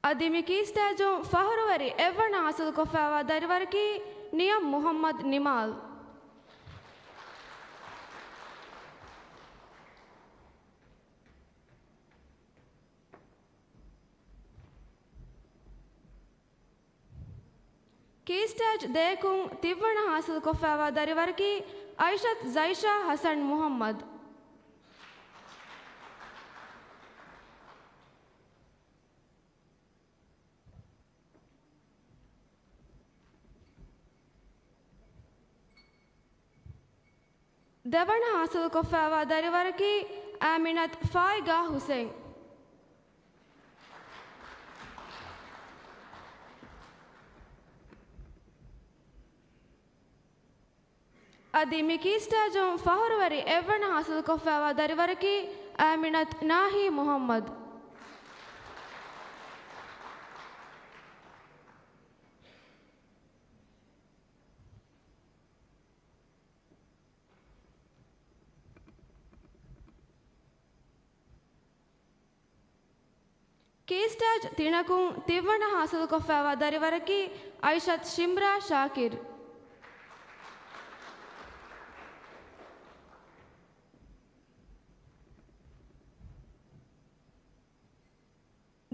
އަދި މި ކީ ސްޓޭޖުން ފަހުރުވެރި އެއްވަނަ ހާސިލްކޮށްފައިވާ ދަރިވަރަކީ ނިޔަމް މުޙައްމަދު ނިމާލް. ކީ ސްޓޭޖް ދޭކުން ތިންވަނަ ހާސިލްކޮށްފައިވާ ދަރިވަރަކީ އައިޝަތު ޒައިޝާ ޙަސަން މުޙައްމަދު. ދެވަނަ ހާސިލްކޮށްފައިވާ ދަރިވަރަކީ އާމިނަތު ފާއިގާ ޙުސެން. އަދި މި ކީ ސްޓޭޖުން ފަހުރުވެރި އެއްވަނަ ހާސިލްކޮށްފައިވާ ދަރިވަރަކީ އާމިނަތު ނާހީ މުޙައްމަދު. ކީ ސްޓޭޖް ތިނަކުން ތިންވަނަ ހާސިލްކޮށްފައިވާ ދަރިވަރަކީ އައިޝަތު ޝިމްރާ ޝާކިރު.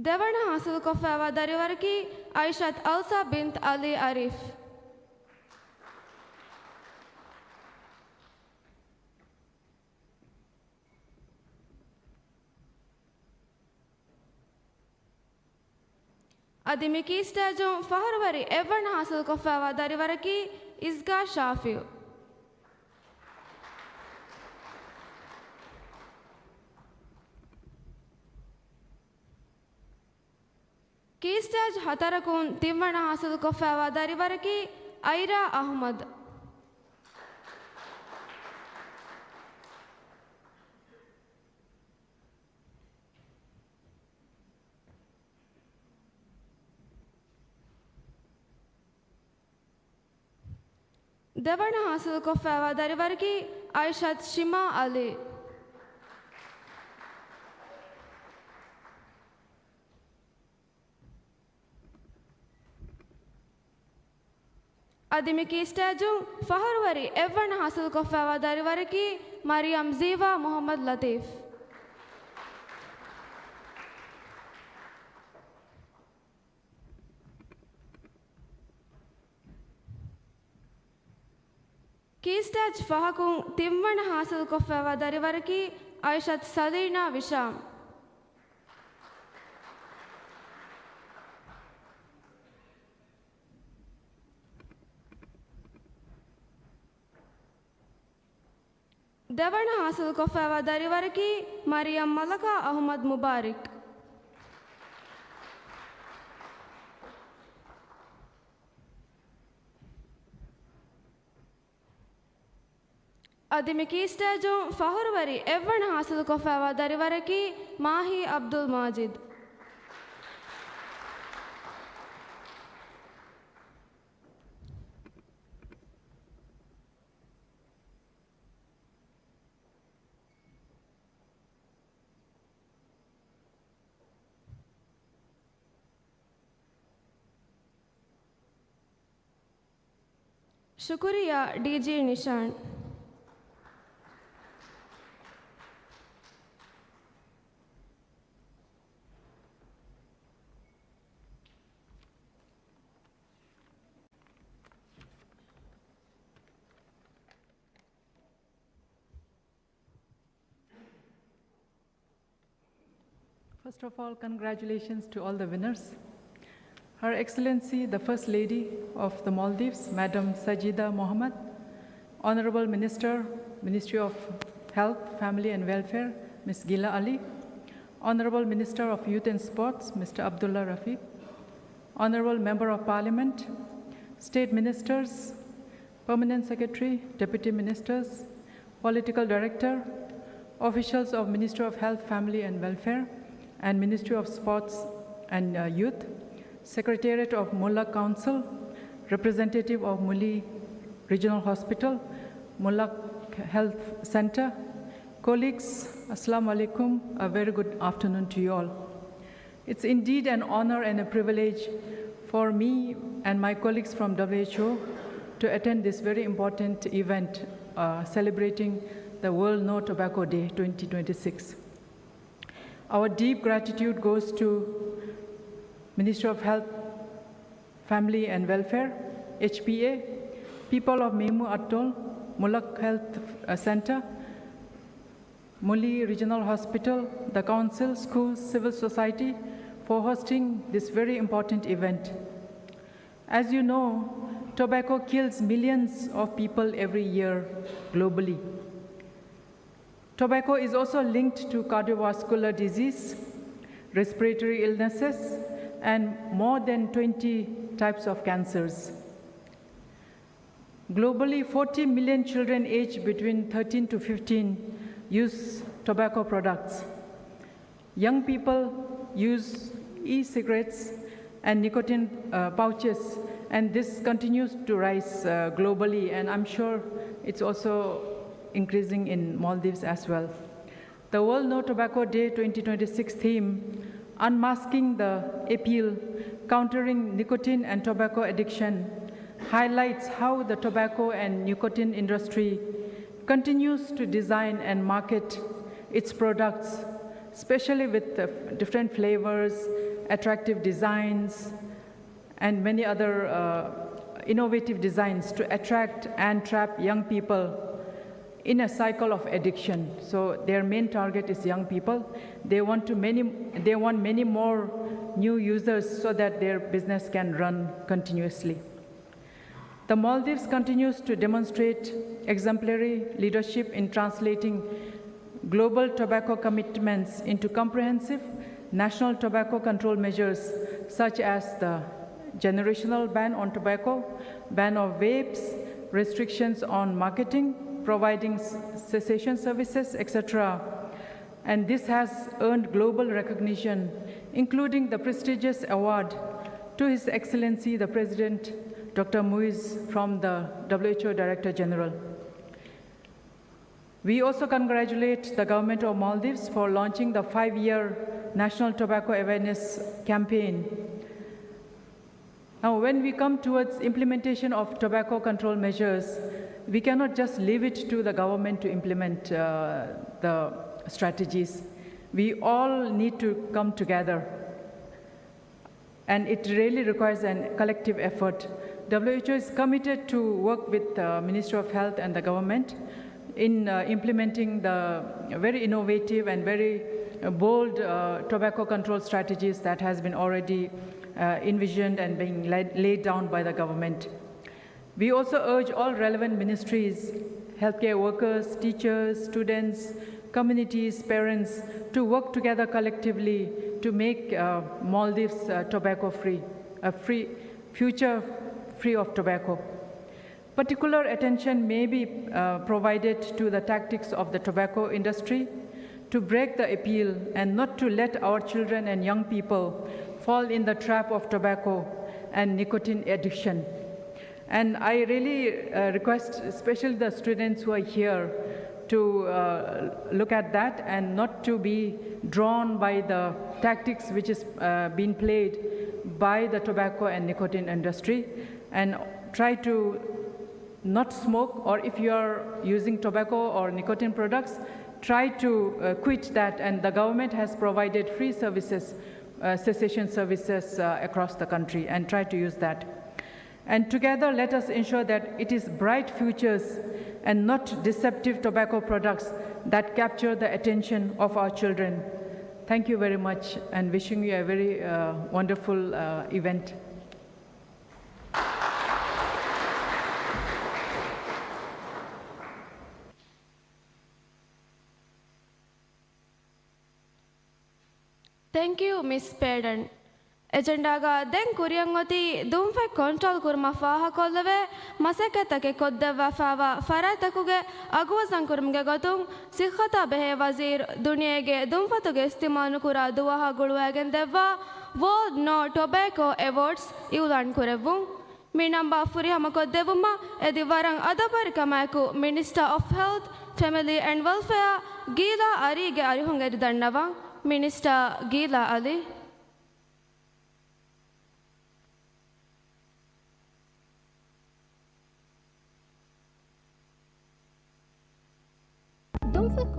ދެވަނަ ހާސިލްކޮށްފައިވާ ދަރިވަރަކީ އައިޝަތު އަލްސާ ބިންތު އަލީ އަރީފް. އަދި މި ކީ ސްޓޭޖުން ފަހުރުވެރި އެއްވަނަ ހާސިލްކޮށްފައިވާ ދަރިވަރަކީ އިޒްގާ ޝާފިއު. ކީ ސްޓޭޖް ހަތަރަކުން ތިންވަނަ ހާސިލްކޮށްފައިވާ ދަރިވަރަކީ އައިރާ އަޙްމަދު. ދެވަނަ ހާސިލްކޮށްފައިވާ ދަރިވަރަކީ އައިޝަތު ޝިމާ އަލީ. އަދި މި ކީ ސްޓޭޖުން ފަހުރުވެރި އެއްވަނަ ހާސިލްކޮށްފައިވާ ދަރިވަރަކީ މަރިޔަމް ޒީވާ މުޙައްމަދު ލަތީފް. ކީ ސްޓޭޖް ފަހަކުން ތިންވަނަ ހާސިލްކޮށްފައިވާ ދަރިވަރަކީ އައިޝަތު ސަލީނާ ވިޝާމް. ދެވަނަ ހާސިލްކޮށްފައިވާ ދަރިވަރަކީ މަރިޔަމް މަލަކާ އަހުމަދު މުބާރިކް. އަދި މި ކީ ސްޓޭޖުން ފަހުރުވެރި އެއްވަނަ ހާސިލުކޮށްފައިވާ ދަރިވަރަކީ މާހީ އަބްދުލް މާޖިދު. ޝުކުރިއްޔާ، ޑީޖީ ނިޝާން. First of all, congratulations to all the winners. Her Excellency, the First Lady of the Maldives, Madam Sajida Mohammed, Honorable Minister, Ministry of Health, Family and Welfare, Miss Gila Ali, Honorable Minister of Youth and Sports, Mister Abdullah Rafiq, Honorable Member of Parliament, State Ministers, Permanent Secretary, Deputy Ministers, Political Director, officials of Ministry of Health, Family and Welfare and Ministry of Sports and, uh, Youth, Secretariat of Mulak Council, representative of Muli Regional Hospital, Mulak Health Center, colleagues, Assalamu alaikum, a very good afternoon to you all. It's indeed an honor and a privilege for me and my colleagues from W H O to attend this very important event, uh, celebrating the World No Tobacco Day twenty twenty-six. Our deep gratitude goes to Ministry of Health, Family and Welfare, H P A, people of Memu Atoll, Mulak Health, uh, Center, Muli Regional Hospital, the council, schools, civil society for hosting this very important event. As you know, tobacco kills millions of people every year globally. Tobacco is also linked to cardiovascular disease, respiratory illnesses, and more than twenty types of cancers. Globally, forty million children aged between thirteen to fifteen use tobacco products. Young people use e-cigarettes and nicotine, uh, pouches, and this continues to rise, uh, globally, and I'm sure it's also increasing in Maldives as well. The World No Tobacco Day twenty twenty-six theme, Unmasking the Appeal, Countering Nicotine and Tobacco Addiction, highlights how the tobacco and nicotine industry continues to design and market its products, especially with the f-, different flavors, attractive designs, and many other, uh, innovative designs to attract and trap young people in a cycle of addiction. So their main target is young people. They want to many, they want many more new users so that their business can run continuously. The Maldives continues to demonstrate exemplary leadership in translating global tobacco commitments into comprehensive national tobacco control measures, such as the generational ban on tobacco, ban of vapes, restrictions on marketing, providing s-, cessation services, et cetera. And this has earned global recognition, including the prestigious award to His Excellency the President, Doctor Muiz, from the W H O Director General. We also congratulate the Government of Maldives for launching the five-year National Tobacco Awareness Campaign. Now, when we come towards implementation of tobacco control measures, we cannot just leave it to the government to implement, uh, the strategies. We all need to come together. And it really requires a collective effort. W H O is committed to work with the Ministry of Health and the government in uh, implementing the very innovative and very uh, bold uh, tobacco control strategies that has been already uh, envisioned and being laid, laid down by the government. We also urge all relevant ministries, healthcare workers, teachers, students, communities, parents to work together collectively to make uh, Maldives uh, tobacco free, a free future free of tobacco. Particular attention may be uh, provided to the tactics of the tobacco industry to break the appeal and not to let our children and young people fall in the trap of tobacco and nicotine addiction. And I really uh, request, especially the students who are here, to uh, look at that and not to be drawn by the tactics which is uh, being played by the tobacco and nicotine industry, and try to not smoke, or if you are using tobacco or nicotine products, try to uh, quit that. And the government has provided free services, uh, cessation services uh, across the country, and try to use that. And together, let us ensure that it is bright futures and not deceptive tobacco products that capture the attention of our children. Thank you very much, and wishing you a very uh, wonderful uh, event. Thank you, Miss Payden. އެޖެންޑާގަ ދެން ކުރިއަށް އޮތީ ދުންފަތް ކޮންޓްރޯލް ކުރުމަށް ފާހަގަކޮށްލެވޭ މަސައްކަތްތަކެއް ކޮށްދެއްވާފައިވާ ފަރާތްތަކުގެ އަގުވަޒަންކުރުމުގެ ގޮތުން ޞިއްޙަތާ ބެހޭ ވަޒީރު ދުނިޔޭގެ ދުންފަތުގެ އިސްތިމާލުނުކުރާ ދުވަހާ ގުޅުވައިގެން ދެއްވާ ވޯލްޑް ނޯ ޓޮބޭކޯ އެވޯޑްސް އިއުލާން ކުރެއްވުން. މި ނަންބާ ފުރިހަމަކޮށްދެއްވުމަށް އެދި ވަރަށް އަދަބުވެރިކަމާއެކު މިނިސްޓާ އޮފް ހެލްތް، ފެމިލީ އެންޑް ވެލްފެއާ ގީލާ އަލީގެ އަރިހުން އެދި ދަންނަވަން. މިނިސްޓާ ގީލާ އަލީ. ދުންފަތް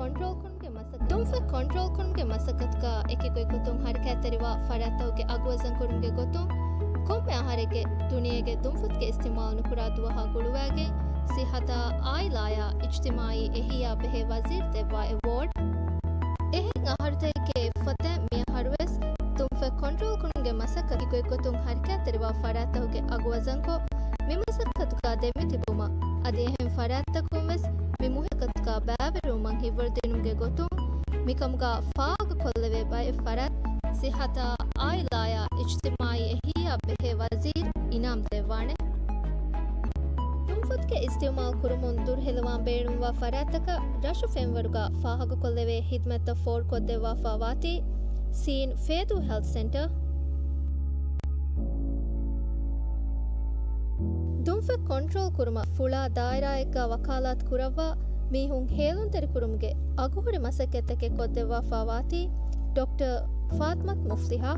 ކޮންޓްރޯލް ކުރުމުގެ މަސައްކަތުގަ އެކި ގޮތްގޮތުން ހަރަކާތްތެރިވާ ފަރާތްތަކުގެ އަގުވަޒަންކުރުމުގެ ގޮތުން، ކޮންމެ އަހަރެއްގެ ދުނިޔޭގެ ދުންފަތުގެ އިސްތިމާލު ނުކުރާ ދުވަހާ ގުޅުވައިގެން، ޞިއްޙަތާ، އާއިލާއާ އިޖްތިމާޢީ އެހީއާ ބެހޭ ވަޒީރު ދެއްވާ އެވޯޑް. އެހެން އަހަރުތަކެއްގެ އެއްފަތެއް މިއަހަރުވެސް ދުންފަތް ކޮންޓްރޯލް ކުރުމުގެ މަސައްކަތުގަ އެކި ގޮތްގޮތުން ހަރަކާތްތެރިވާ ފަރާތްތަކުގެ އަގުވަޒަންކޮށް، މި މަސައްކަތުގަ ދެމިތިބުމަށް އަދި އެހެން ފަރާތްތަކުން ވެސް މި މުހިއްކަތުގަ ބައިވެރިވުމަށް ހިތްވަރުދިނުމުގެ ގޮތުން މިކަމުގަ ފާހަގަކޮށްލެވޭ ބައެއް ފަރާތް، ޞިއްޙަތާ، އާއިލާއާ އިޖްތިމާޢީ އެހީއާ ބެހޭ ވަޒީރު އިނާމް ދެއްވާނެ. ދުންފަތުގެ އިސްތިޢުމާލު ކުރުމުން ދުރުހެލިވާން ބޭނުންވާ ފަރާތްތަކަށް ރަށު ފެންވަރުގަ ފާހަގަކޮށްލެވޭ ޚިދުމަތްތައް ފޯރުކޮށްދެއްވާފައިވާތީ، ސީން ފޭދޫ ހެލްތް ސެންޓަރ. ދުންފަތް ކޮންޓްރޯލް ކުރުމަށް ފުޅާ ދާއިރާއެއްގަ ވަކާލާތު ކުރައްވާ މީހުން ހޭލުންތެރިކުރުމުގެ އަގުހުރި މަސައްކަތްތަކެއް ކޮށްދެއްވާފައިވާތީ، ޑޮކްޓަރ ފާތިމަތު މުފްލިޙާ.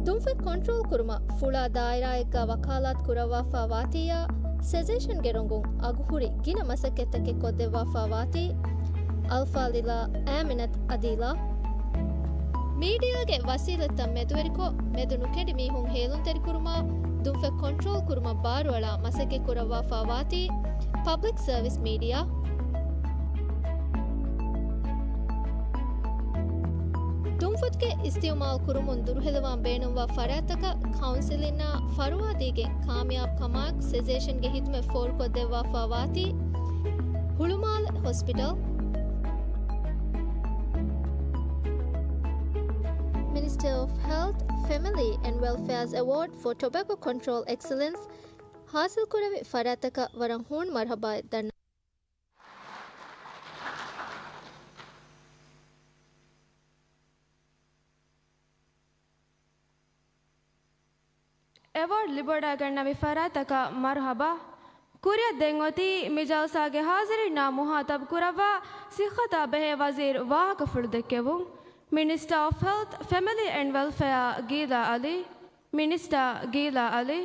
ދުންފަތް ކޮންޓްރޯލް ކުރުމަށް ފުޅާ ދާއިރާއެއްގަ ވަކާލާތު ކުރައްވާފައިވާތީއާ، ސެސޭޝަންގެ ރޮނގުން އަގުހުރި ގިނަ މަސައްކަތްތަކެއް ކޮށްދެއްވާފައިވާތީ، އަލްފާޟިލާ އާމިނަތު އަދީލާ. މީޑިއާގެ ވަސީލަތްތައް މެދުވެރިކޮށް، މެދު ނުކެނޑި މީހުން ހޭލުންތެރިކުރުމަށް ދުންފަތް ކޮންޓްރޯލް ކުރުމަށް ބާރުއަޅާ މަސައްކަތް ކުރައްވާފައިވާތީ، ޕަބްލިކް ސަރވިސް މީޑިއާ. ދުންފަތުގެ އިސްތިޢުމާލު ކުރުމުން ދުރުހެލިވާން ބޭނުންވާ ފަރާތްތަކަށް ކައުންސިލިންއާ ފަރުވާދީގެން ކާމިޔާބު ކަމާއެކު ސެސޭޝަންގެ ހިދުމަތް ފޯރުކޮށްދެއްވާފައިވާތީ، ހުޅުމާލެ ހޮސްޕިޓަލް. މިނިސްޓަރ އޮފް ހެލްތް، ފެމިލީ އެންޑް ވެލްފެއާސް އެވޯޑް ފޯ ޓޮބެކޯ ކޮންޓްރޯލް އެކްސެލެންސް ހާސިލްކުރެވި ފަރާތްތަކަށް ވަރަށް ހޫނު މަރުޙަބާއެއް ދަންނަ. އެވޯޑް ލިބިވަޑައިގަންނަވި ފަރާތްތަކަށް މަރުޙަބާ. ކުރިއަށް ދެން އޮތީ މި ޖަލްސާގެ ހާޒިރީންނާ މުހާތަބް ކުރައްވާ ޞިއްޙަތާ ބެހޭ ވަޒީރު ވާހަކަފުޅު ދެއްކެވުން. މިނިސްޓަރ އޮފް ހެލްތް، ފެމިލީ އެންޑް ވެލްފެއާ ގީލާ އަލީ. މިނިސްޓަރ ގީލާ އަލީ.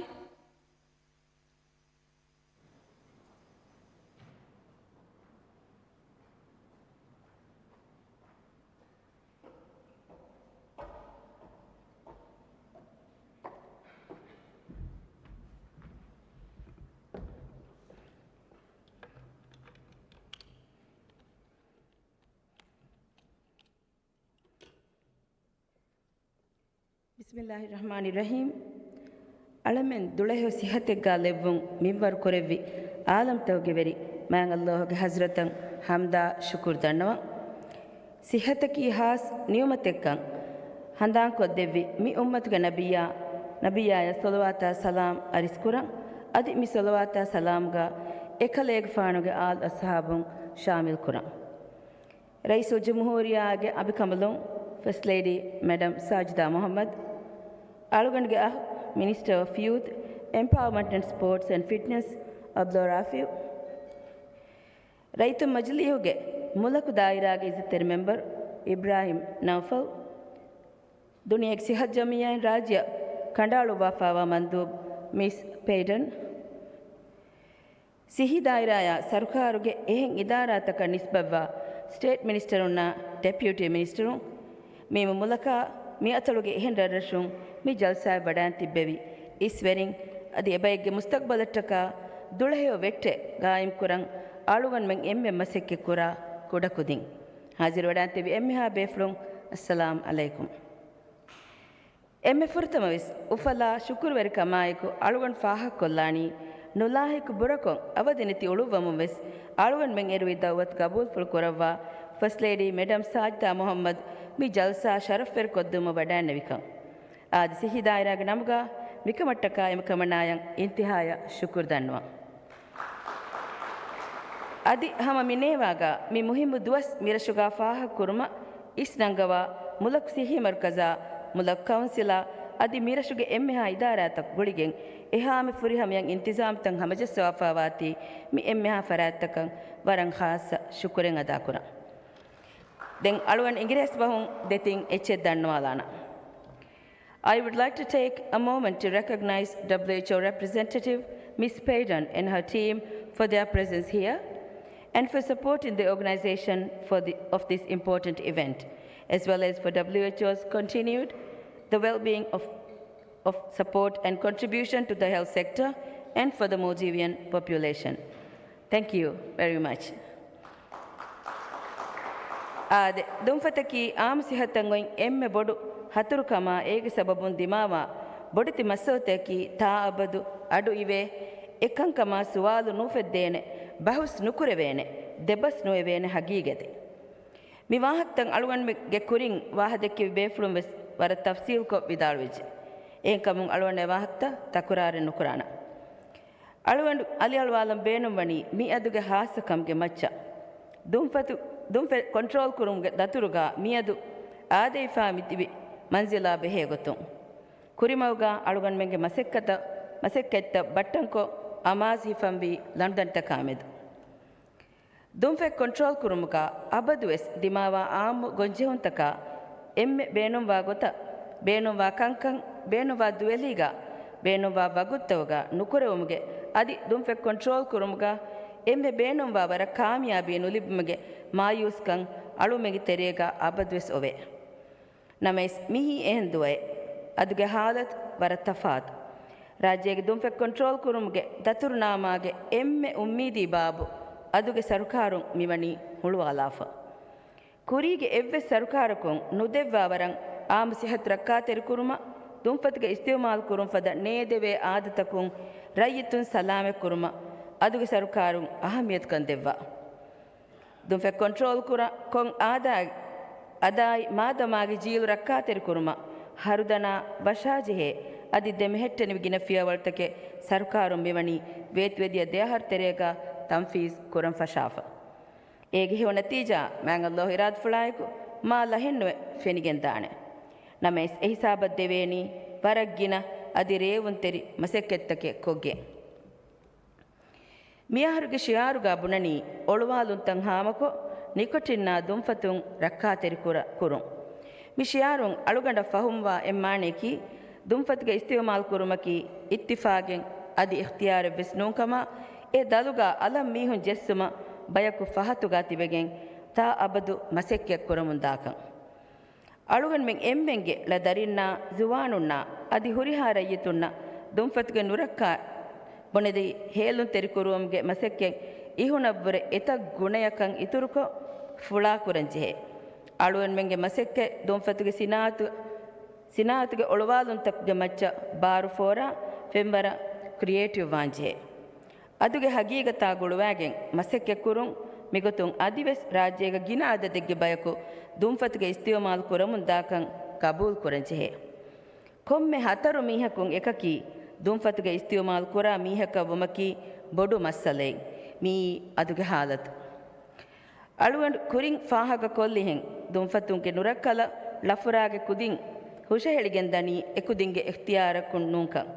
ބިސްމިއްލާހި ރަޙްމާނި ރަޙީމް. އަޅަމެން ދުޅަހެޔޮ ސިއްހަތެއްގާ ލެއްވުން މިންވަރު ކުރެއްވި އާލަމްތަކުގެ ވެރި މާތް ﷲ ގެ ޙަޟްރަތަށް ޙަމްދާ ޝުކުރު ދަންނަވަން. ސިއްހަތަކީ ޚާއްޞަ ނިޢުމަތެއްކަން ހަނދާންކޮށްދެއްވި މި އުއްމަތުގެ ނަބިއްޔާ، ނަބިއްޔާޔަށް ޞަލަވާތާ ސަލާމް އަރިސްކުރަން. އަދި މި ޞަލަވާތާ ސަލާމްގާ އެކަލޭގެފާނުގެ އާލް އަޞްޙާބުން ޝާމިލްކުރަން. ރައީސުލްޖުމްހޫރިއްޔާގެ އަނބިކަނބަލުން، ފަސްޓް ލޭޑީ މެޑަމް ސާޖިދާ މުޙައްމަދު، އަޅުގަނޑުގެ އަޚް، މިނިސްޓަރ އޮފް ޔޫތް، އެމްޕަވަރމަންޓް އެންޑް ސްޕޯޓްސް އެންޑް ފިޓްނެސް، އަބްދުއްލާ ރާފިޢު، ރައްޔިތުން މަޖިލީހުގެ މުލަކު ދާއިރާގެ އިއްޒަތްތެރި މެމްބަރު އިބްރާހިމް ނައުފަލް، ދުނިޔޭގެ ސިއްހަތު ޖަމިއްޔާއިން ރާއްޖެއަށް ކަނޑައަޅުއްވާފައިވާ މަންދޫބް މިސް ޕެއިޑަން، ސިއްހީ ދާއިރާއާ ސަރުކާރުގެ އެހެން އިދާރާތަކަށް ނިސްބަތްވާ ސްޓޭޓް މިނިސްޓަރުންނާ ޑެޕިއުޓީ މިނިސްޓަރުން، މި މުލަކާ މި އަތޮޅުގެ އެހެން ރަށްރަށުން މި ޖަލްސާއަށް ވަޑައިން ތިއްބެވި އިސްވެރިން، އަދި އެބައެއްގެ މުސްތަޤްބަލަށްޓަކާ ދުޅަހެޔޮ ވެއްޓެއް ގާއިމްކުރަން އަޅުގަނޑުމެން އެންމެން މަސައްކަތްކުރާ ކުޑަކުދިން. ޙާޟިރުވެވަޑައިން ތިއްބެވި އެންމެހާ ބޭފުޅުން، އައްސަލާމް ޢަލައިކުމް. އެންމެ ފުރަތަމަވެސް، އުފަލާ ޝުކުރުވެރިކަމާއެކު އަޅުގަނޑު ފާހަގަކޮށްލާނީ، ނުލާހިކު ބުރަކޮށް އަވަދިނެތި އުޅުއްވަމުން ވެސް އަޅުގަނޑުމެން އެރުވި ދަޢުވަތު ގަބޫލުފުޅު ކުރައްވާ ފަސްޓް ލޭޑީ މެޑަމް ސާޖިދާ މުޙައްމަދު މި ޖަލްސާ ޝަރަފްވެރިކޮށްދިނުމަށް ވަޑައިންނެވިކަން. އާދެ، ސިއްހީ ދާއިރާގެ ނަމުގާ މިކަމަށްޓަކާ އެކަމަނާޔަށް އިންތިހާޔަށް ޝުކުރު ދަންނަވަން. އަދި ހަމަ މިނޭވާގާ މި މުހިއްމު ދުވަސް މިރަށުގާ ފާހަގަކުރުމަށް އިސްނަންގަވާ މުލަކު ސިއްހީ މަރުކަޒާ، މުލަކު ކައުންސިލާ އަދި މިރަށުގެ އެންމެހާ އިދާރާތަކު ގުޅިގެން އެހާމެ ފުރިހަމަޔަށް އިންތިޒާމްތައް ހަމަޖައްސަވާފައިވާތީ މި އެންމެހާ ފަރާތްތަކަށް ވަރަށް ޚާއްޞަ ޝުކުރެއް އަދާކުރަން. ދެން އަޅުގަނޑު އިނގިރޭސި ބަހުން ދެތިން އެއްޗެއް ދަންނަވާލާނަން. I would like to take a moment to recognize W H O representative Miss Payden and her team for their presence here and for supporting the organization for the, of this important event, as well as for W H O's continued the well-being of, of support and contribution to the health sector and for the Maldivian population. Thank you very much. އާދެ، ދުންފަތަކީ އާއްމު ސިއްހަތަށް އޮތް އެންމެ ބޮޑު ހަތުރުކަމާ، އޭގެ ސަބަބުން ދިމާވާ ބޮޑެތި މައްސަލަތަކަކީ ތާއަބަދު އަޑު އިވޭ، އެކަންކަމާ ސުވާލު ނުއުފެއްދޭނެ، ބަހުސް ނުކުރެވޭނެ، ދެބަސް ނުވެވޭނެ ހަގީގަތެއް. މި ވާހަކަތައް އަޅުގަނޑުގެ ކުރިން ވާހަދެއްކެވި ބޭފުޅުން ވެސް ވަރަށް ތަފްސީލްކޮށް ވިދާޅުވެއްޖެ. އެހެންކަމުން އަޅުގަނޑު އެ ވާހަކަތައް ތަކުރާރެއް ނުކުރާނަން. އަޅުގަނޑު އަލިއަޅުވާލަން ބޭނުންވަނީ މިއަދުގެ ޚާއްޞަކަމުގެ މައްޗަށް. ދުންފަތު، ދުންފަތް ކޮންޓްރޯލް ކުރުމުގެ ދަތުރުގާ މިއަދު އާދައިފާ މިތިބި މަންޒިލާ ބެހޭގޮތުން. ކުރިމަގުގާ އަޅުގަނޑުމެންގެ މަސައްކަތަށް، މަސައްކަތްތައް ބައްޓަންކޮށް އަމާޒު ހިފަންވީ ލަނޑުދަނޑިތަކާމެދު. ދުންފަތް ކޮންޓްރޯލް ކުރުމުގާ އަބަދުވެސް ދިމާވާ އާއްމު ގޮންޖެހުންތަކާ އެންމެ ބޭނުންވާ ގޮތަށް، ބޭނުންވާ ކަންކަން، ބޭނުންވާ ދުވެލީގާ، ބޭނުންވާ ވަގުތުތަކުގާ ނުކުރެވުމުގެ އަދި ދުންފަތް ކޮންޓްރޯލް ކުރުމުގާ އެންމެ ބޭނުންވާ ވަރަށް ކާމިޔާބީ ނުލިބުމުގެ މާޔޫސްކަން އަޅުމެންގެ ތެރޭގާ އަބަދުވެސް އޮވޭ. ނަމަވެސް، މިއީ އެހެން ދުވަހެއް. އަދުގެ ހާލަތު ވަރަށް ތަފާތު. ރާއްޖޭގެ ދުންފަތް ކޮންޓްރޯލް ކުރުމުގެ ދަތުރުނާމާގެ އެންމެ އުއްމީދީ ބާބު އަދުގެ ސަރުކާރުން މިވަނީ ހުޅުވާލާފަ. ކުރީގެ އެއްވެސް ސަރުކާރަކުން ނުދެއްވާ ވަރަށް އާއްމު ސިއްހަތު ރައްކާތެރިކުރުމަށް، ދުންފަތުގެ އިސްތިޢުމާލު ކުރުން ފަދަ ނޭދެވޭ އާދަތަކުން ރައްޔިތުން ސަލާމަތްކުރުމަށް އަދުގެ ސަރުކާރުން އަހައްމިޔަތުކަން ދެއްވާ. ދުންފަތް ކޮންޓްރޯލް ކުރަ، ކޮށް އާދަ، އަދާއި މާދަމާގެ ޖީލު ރައްކާތެރިކުރުމަށް ހަރުދަނާ ވަށާޖެހޭ އަދި ދެމެހެއްޓެނިވި ގިނަ ފިޔަވަޅުތަކެއް ސަރުކާރުން މިވަނީ ވޭތުވެދިޔަ ދެއަހަރު ތެރޭގަ ތަންފީޒު ކުރަން ފަށާފަ. އޭގެ ހެޔޮ ނަތީޖާ މާތް ﷲ އިރާދަފުޅާއެކު މާ ލަހެއްނުވެ ފެނިގެންދާނެ. ނަމަވެސް އެހިސާބަށް ދެވޭނީ ވަރަށް ގިނަ އަދި ރޭވުންތެރި މަސައްކަތްތަކެއް ކޮށްގެން. މިއަހަރުގެ ޝިޢާރުގާ ބުނަނީ، އޮޅުވާލުންތައް ހާމަކޮށް، ނިކޮޓިންއާ ދުންފަތުން ރައްކާތެރި ކުރ-، ކުރުން. މި ޝިޢާރުން އަޅުގަނޑަށް ފަހުމްވާ އެއް މާނަޔަކީ، ދުންފަތުގެ އިސްތިޢުމާލު ކުރުމަކީ އިއްތިފާގެއް އަދި އިޚްތިޔާރެއްވެސް ނޫންކަމާ، އެ ދަލުގާ އަލަށް މީހުން ޖެއްސުމަށް ބަޔަކު ފަހަތުގާ ތިބެގެން ތާ އަބަދު މަސައްކަތް ކުރަމުންދާކަން. އަޅުގަނޑުމެން އެންމެންގެ ޅަ ދަރިންނާ، ޒުވާނުންނާ އަދި ހުރިހާ ރައްޔިތުންނަށް ދުންފަތުގެ ނުރައްކާ ބުނެދީ ހޭލުންތެރިކުރުވުމުގެ މަސައްކަތް އިހުނަށްވުރެ އެތައް ގުނަޔަކަށް އިތުރުކޮށް ފުޅާކުރަންޖެހޭ. އަޅުގަނޑުމެންގެ މަސައްކަތް ދުންފަތުގެ ސިނާއަތު ސިނާއަތުގެ އޮޅުވާލުންތަކުގެ މައްޗަށް ބާރު ފޯރާ ފެންވަރަށް ކްރިއޭޓިވް ވާންޖެހޭ. އަދުގެ ހަގީގަތާ ގުޅުވާގެން މަސައްކަތްކުރުން މިގޮތުން އަދިވެސް ރާއްޖޭގަ ގިނަ އަދަދެއްގެ ބަޔަކު ދުންފަތުގެ އިސްތިއުމާލު ކުރަމުން ދާކަން ގަބޫލު ކުރަންޖެހޭ. ކޮންމެ ހަތަރު މީހަކުން އެކަކީ ދުންފަތުގެ އިސްތިއުމާލު ކުރާ މީހަކަށް ވުމަކީ ބޮޑު މައްސަލައެއް. މިއީ އަދުގެ ހާލަތު. އަޅުގަނޑު ކުރިން ފާހަގަކޮށްލިހެން، ދުންފަތުންގެ ނުރައްކަލަށް ޅަފުރާގެ ކުދިން ހުށަހެޅިގެން ދަނީ އެކުދިންގެ އިޚްތިޔާރަކުން ނޫންކަން.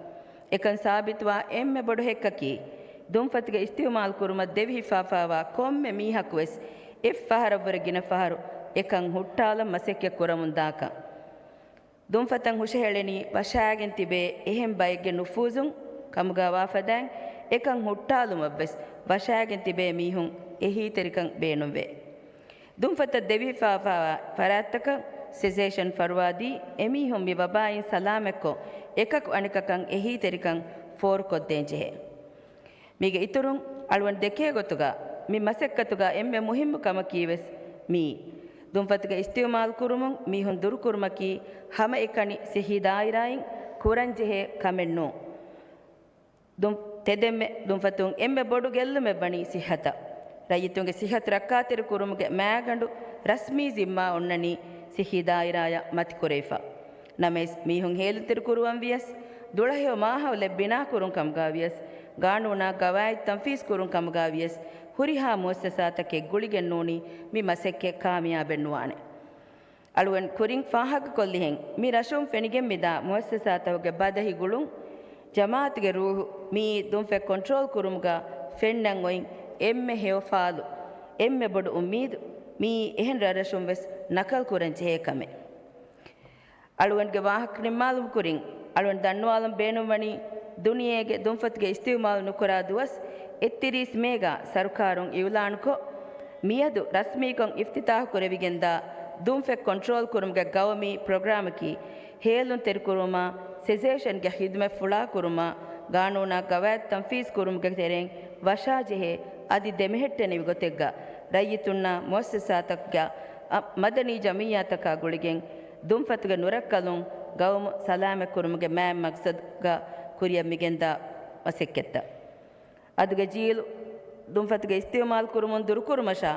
އެކަން ސާބިތުވާ އެންމެ ބޮޑު ހެއްކަކީ، ދުންފަތުގެ އިސްތިއުމާލު ކުރުމަށް ދެވިހިފާފާވާ ކޮންމެ މީހަކުވެސް އެއްފަހަރަށްވުރެ ގިނަ ފަހަރު އެކަން ހުއްޓާލަން މަސައްކަތް ކުރަމުން ދާކަން. ދުންފަތަށް ހުށަހެޅެނީ ވަށާގެން ތިބޭ އެހެން ބައެއްގެ ނުފޫޒުން ކަމުގަ ވާފަދައިން، އެކަން ހުއްޓާލުމަށްވެސް ވަށާގެން ތިބޭ މީހުން އެހީތެރިކަން ބޭނުންވޭ. ދުންފަތަށް ދެވިފާފާވާ ފަރާތްތަކަށް ސެސޭޝަން ފަރުވާދީ، އެމީހުން މި ވަބާއިން ސަލާމަތްކޮށް، އެކަކު އަނެކަކަށް އެހީތެރިކަން ފޯރުކޮށްދޭންޖެހޭ. މީގެ އިތުރުން، އަޅުގަނޑު ދެކޭ ގޮތުގަ މި މަސައްކަތުގަ އެންމެ މުހިއްމު ކަމަކީވެސް މިއީ. ދުންފަތުގެ އިސްތިއުމާލު ކުރުމުން މީހުން ދުރުކުރުމަކީ ހަމައެކަނި ސިއްހީ ދާއިރާއިން ކުރަންޖެހޭ ކަމެއް ނޫން. ދުން، ތެދެއްމެ ދުންފަތުން އެންމެ ބޮޑު ގެއްލުމެއް ވަނީ ސިއްހަތަށް. ރައްޔިތުންގެ ސިއްހަތު ރައްކާތެރި ކުރުމުގެ މާގަނޑު ރަސްމީ ޒިންމާ އޮންނަނީ ސިއްހީ ދާއިރާއަށް މަތިކުރެވިފަ. ނަމަވެސް، މީހުން ހޭލުންތެރި ކުރުވަން ވިޔަސް، ދުޅަހެޔޮ މާހައުލެއް ބިނާ ކުރުން ކަމުގަ ވިޔަސް، ގާނޫނާ ގަވާއިދު ތަންފީޒު ކުރުން ކަމުގަ ވިޔަސް، ހުރިހާ މުއައްސަސާތަކެއް ގުޅިގެން ނޫނީ މި މަސައްކަތް ކާމިޔާބެއް ނުވާނެ. އަޅުގަނޑު ކުރިން ފާހަގަކޮށްލިހެން، މި ރަށުން ފެނިގެން މިދާ މުއައްސަސާތަކުގެ ބަދަހި ގުޅުން، ޖަމާއަތުގެ ރޫހު، މިއީ ދުންފަތް ކޮންޓްރޯލް ކުރުމުގަ ފެންނަން އޮތް އެންމެ ހެޔޮ ފާލު، އެންމެ ބޮޑު އުއްމީދު، މިއީ އެހެން ރަށްރަށުން ވެސް ނަކަލް ކުރަން ޖެހޭ ކަމެއް. އަޅުގަނޑުގެ ވާހަކަ ނިންމާލުމަށް ކުރިން، އަޅުގަނޑު ދަންނަވާލަން ބޭނުންވަނީ، ދުނިޔޭގެ ދުންފަތުގެ އިސްތިއުމާލު ނުކުރާ ދުވަސް އެއްތިރީސް މޭގަ ސަރުކާރުން އިއުލާނުކޮށް، މިއަދު ރަސްމީކޮށް އިފްތިތާހު ކުރެވިގެންދާ ދުންފަތް ކޮންޓްރޯލް ކުރުމުގެ ގައުމީ ޕްރޮގްރާމަކީ، ހޭލުންތެރިކުރުމާ، ސެސޭޝަންގެ ޚިދުމަތް ފުޅާކުރުމާ، ގާނޫނާ ގަވާއިދު ތަންފީޒު ކުރުމުގެ ތެރެއިން ވަށާޖެހޭ އަދި ދެމެހެއްޓެނިވި ގޮތެއްގަ، ރައްޔިތުންނާ މުއައްސަސާތަކުގެ މަދަނީ ޖަމިއްޔާތަކާ ގުޅިގެން، ދުންފަތުގެ ނުރައްކަލުން ގައުމު ސަލާމަތްކުރުމުގެ މާތް މަގްސަދުގަ ކުރިއަށް މިގެންދާ މަސައްކަތްތައް. އަދުގެ ޖީލު ދުންފަތުގެ އިސްތިއުމާލު ކުރުމުން ދުރުކުރުމަށާ،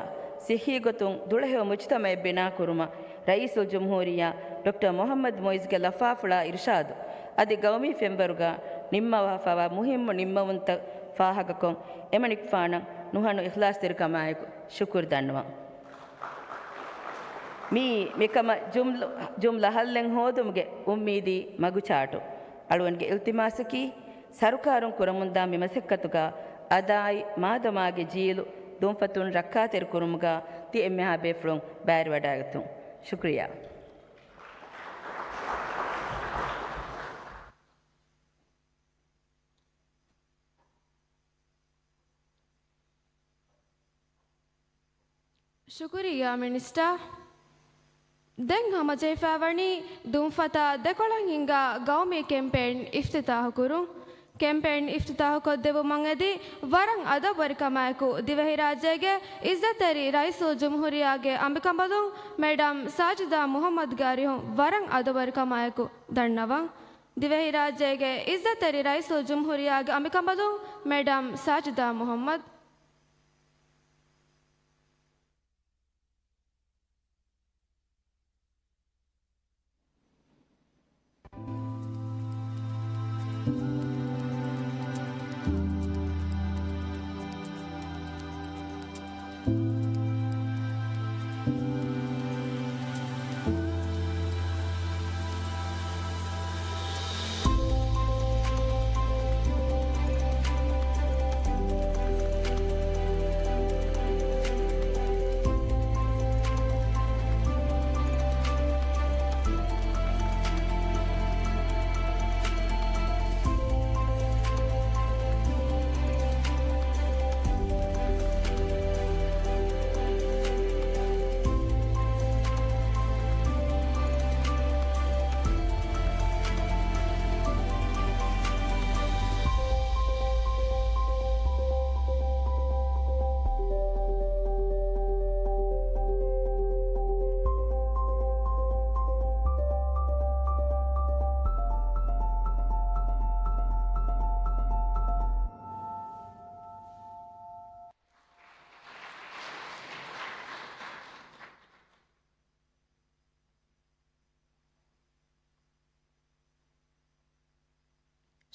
ސިއްހީ ގޮތުން ދުޅަހެޔޮ މުޖްތަމައެއް ބިނާކުރުމަށް ރައީސުލްޖުމްހޫރިއްޔާ ޑޮކްޓަރ މުޙައްމަދު މުޢިއްޒުގެ ލަފާފުޅާ އިރުޝާދު އަދި ގައުމީ ފެންވަރުގަ ނިންމަވާފައިވާ މުހިއްމު ނިންމަވުންތައް ފާހަގަކޮށް، އެމަނިކުފާނަށް ނުހަނު އިޚްލާޞްތެރިކަމާއެކު ޝުކުރު ދަންނަވަން. މިއީ މިކަމަށް ޖުމްލަ، ޖުމްލަ ހައްލެއް ހޯދުމުގެ އުއްމީދީ މަގުޗާޓު. އަޅުގަނޑުގެ އިލްތިމާސަކީ، ސަރުކާރުން ކުރަމުންދާ މި މަސައްކަތުގަ އަދާއި މާދަމާގެ ޖީލު ދުންފަތުން ރައްކާތެރިކުރުމުގަ ތި އެންމެހާ ބޭފުޅުން ބައިވެރިވަޑައިގަތުން. ޝުކުރިއްޔާ. ޝުކުރިއްޔާ މިނިސްޓަރ. ދެން ހަމަޖެހިފައިވަނީ ދުންފަތާ ދެކޮޅަށް ހިންގާ ގައުމީ ކެމްޕޭން އިފްތިތާހުކުރުން. ކެމްޕޭން އިފްތިތާހުކޮށްދެއްވުމަށް އެދި ވަރަށް އަދަބުވެރިކަމާއެކު ދިވެހިރާއްޖޭގެ އިއްޒަތްތެރި ރައީސުލްޖުމްހޫރިއްޔާގެ އަނބިކަނބަލުން މެޑަމް ސާޖިދާ މުޙައްމަދުގެ އަރިހުން ވަރަށް އަދަބުވެރިކަމާއެކު ދަންނަވަން. ދިވެހިރާއްޖޭގެ އިއްޒަތްތެރި ރައީސުލްޖުމްހޫރިއްޔާގެ އަނބިކަނބަލުން މެޑަމް ސާޖިދާ މުޙައްމަދު.